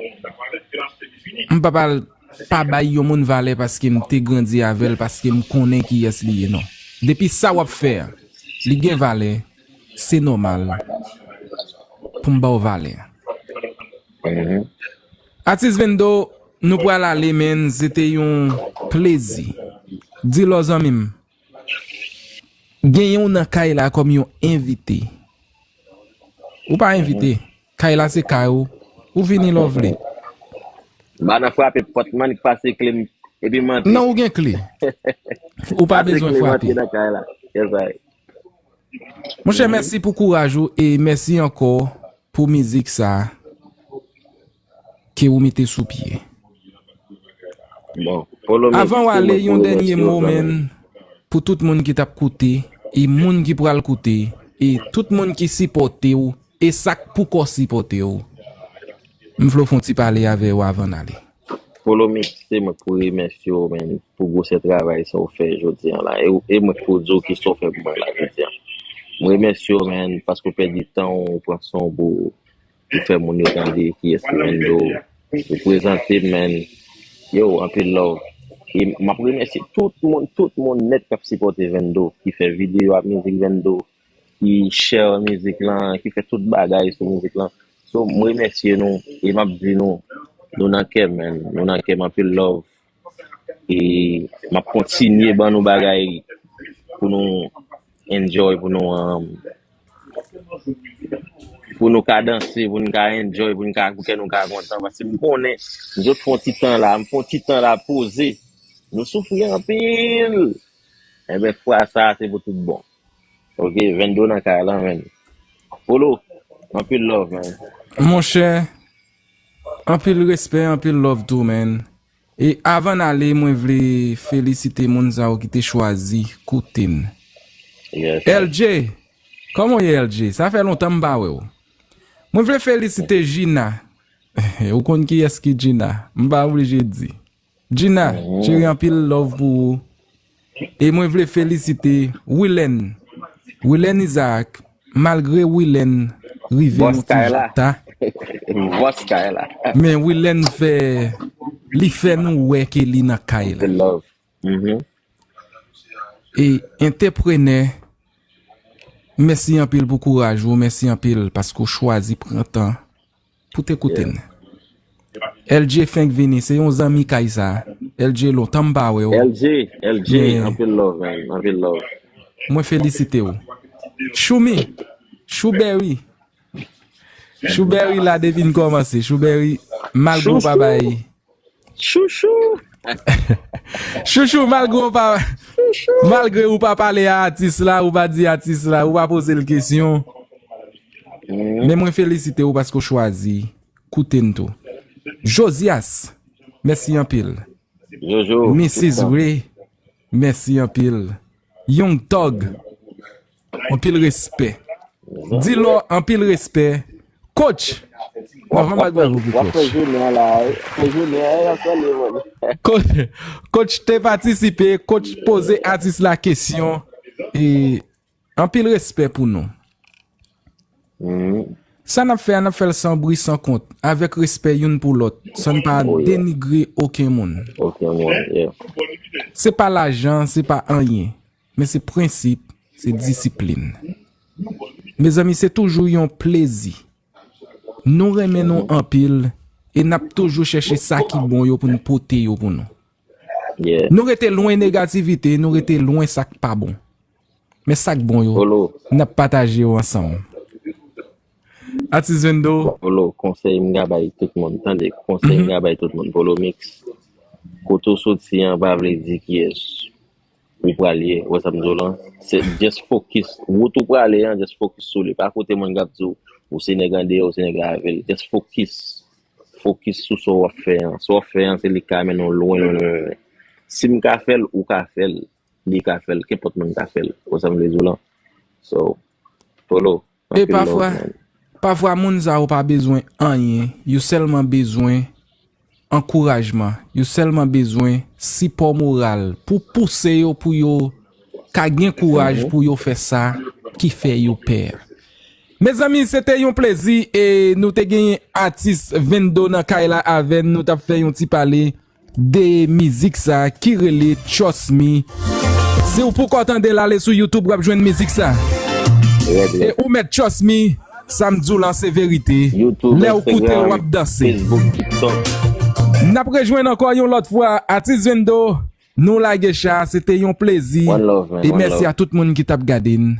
M pa pral pa bay yon moun valè paske m te grandi avè l, paske m konnen kiyès li ye, non. Depi sa w ap fè a, li gen valè, se nòmal pou m ba w valè. Mhm. Atis Vendo, nou pral ale, men se te yon plezi. Di lò zanmi m. Genyen w nan kay la kòm yon envite. Ou pa envite. Kay la se kay ou. Ou vini lè w vle. Ba nan frape pòt, m annik pase kle m, epi m antre. Non, ou gen kle. Ou pa bezwen frape. Pase kle m antre nan kay la. Yes, I. Monchè, mèsi pou kouraj ou e mèsi ankò pou mizik sa ke ou mete sou pye. Bon, follow me, avan w ale, yon dènye mo, men, pou tout moun ki t ap koute, e moun ki pral koute, e tout moun ki sipòte w, e sa k poko sipòte w. M vle w fè yon ti pale avè yo avan n ale. Follow me, se mwen k pou remèsye w, men, pou gwosè travay sa w fè jodi a la. E, e mwen k pou di w kisa w fè pou mwen la jodi a. Mwen remèsye w, men, paske w pèdi tan w, w pran san w pou ou fè moun yo tande kiyès ki Vendo. Ou prezante m, man. Yo, anpil love. E m ap remèsye tout moun, tout moun nèt k ap sipòte Vendo, ki fè videyo ak mizik Vendo, ki share mizik lan, ki fè tout bagay sou mizik lan. So, m remèsye nou e m ap di nou, nou nan kè m, man. Nou nan kè m, anpil love. E m ap kontinye ban nou bagay pou nou enjoy, pou nou, um, pou nou ka danse, pou nou ka enjoy, pou nou ka, pou kè nou ka kontan. Paske m konnen, m sot fè yon ti tan la, m fè yon ti tan la poze. Nou soufri anpil. Enben, fwa sa a, se pou tout bon. Ok, Vendo nan kay la, man. Polo, anpil love, man. Monchè, anpil respè, anpil love tou, man. E avan n ale, mwen vle felisite moun sa yo ki te chwazi koute n. Yes, sir. L J, kòman w ye, L J? Sa fè lontan m pa wè w. Mwen vle felisite Gina. Ou konn kiyès ki Gina? M pa oblije di. Gina, mhm, cheri, anpil love pou ou. E mwen vle felisite Wilen. Wilen Isaac, malgre Wilen rive yon ti jan ta. Bòs kay la. Men Wilen fè, li fè nou wè ke li nan kay la. Anpil love. Mhm. E antèprenè, mèsi anpil pou kouraj ou, mèsi anpil paske w chwazi pran tan pou te koute n. L J fenk vini, se yon zanmi kay sa. L J, lontan m pa wè w. L J, L J, men anpil love, man, anpil love. Mwen felisite w. Choumi, Choubèri. Choubèri la depi n kòmanse. Choubèri, malgre w pa bay. Chouchou. Chouchou, malgre w pa, malgre ou pa pale a atis la, ou pa di atis la, ou pa poze l kesyon. Men mwen felisite w paske w chwazi koute n tou. Josias, mèsi anpil. Jojo, missis Ray, mèsi anpil. Young Thug, anpil respè. Dilò, anpil respè. Coach, w ap fè jounen an la, fè jounen an, y ap pale, man. Coach, coach te patisipe, coach poze atis la kesyon. E anpil respè pou nou. Mhm. Sa n ap fè a, n ap fè l san bri, san kont, avèk respè youn pou lòt, san n pa denigre okenn moun. Okenn moun, yeah. Se pa lajan, se pa anyen, men se prensip, se disiplin. Mezanmi, se toujou yon plezi. Nou renmen nou anpil e n ap toujou chèche sa ki bon yo pou n pote yo pou nou. Nou rete lwen negativite, nou rete lwen sa k pa bon. Men sa k bon yo, n ap pataje yo ansanm. Atis Vendo. Polo, konsèy m ka bay tout moun. Tande, konsèy m ka bay tout moun. Polo Mix, kote w soti an pa vle di kiyès ou pral ye. Ou wè sa m di w lan? Se just focus. Wout ou prale an, just focus sou li. Pa koute moun k ap di w, ou se nèg andeyò, ou se nèg ravil. Just focus. Focus sou sa w ap fè an. Sa w ap fè an, se li k ka mennen w lwen, lwen, lwen, lwen. Si m ka fè l, ou ka fè l. Li ka fè l, kenpòt moun ka fè l. Ou wè sa m vle di w lan? So, Polo, e pafwa, pafwa moun sa yo pa bezwen anyen, yo sèlman bezwen ankourajman, yo sèlman bezwen sipò moral pou pouse yo, pou yo ka gen kouraj pou yo fè sa ki fè yo pè. Mezanmi, se te yon plezi e nou te genyen atis Vendo nan kay la avè n, nou t ap fè yon ti pale de mizik sa ki rele Trust Me. Si w poko tande l, ale sou YouTube, w ap jwenn mizik sa. E ou mèt Trust Me, sa m di w lan se verite. Lè w koute l, w ap danse. N ap rejwenn ankò yon lòt fwa, atis Vendo, nou lage cha, se te yon plezi. E mèsi a tout moun ki t ap gade n.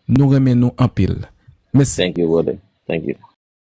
Nou renmen nou anpil. Mèsi. Thank you, brother. Thank you.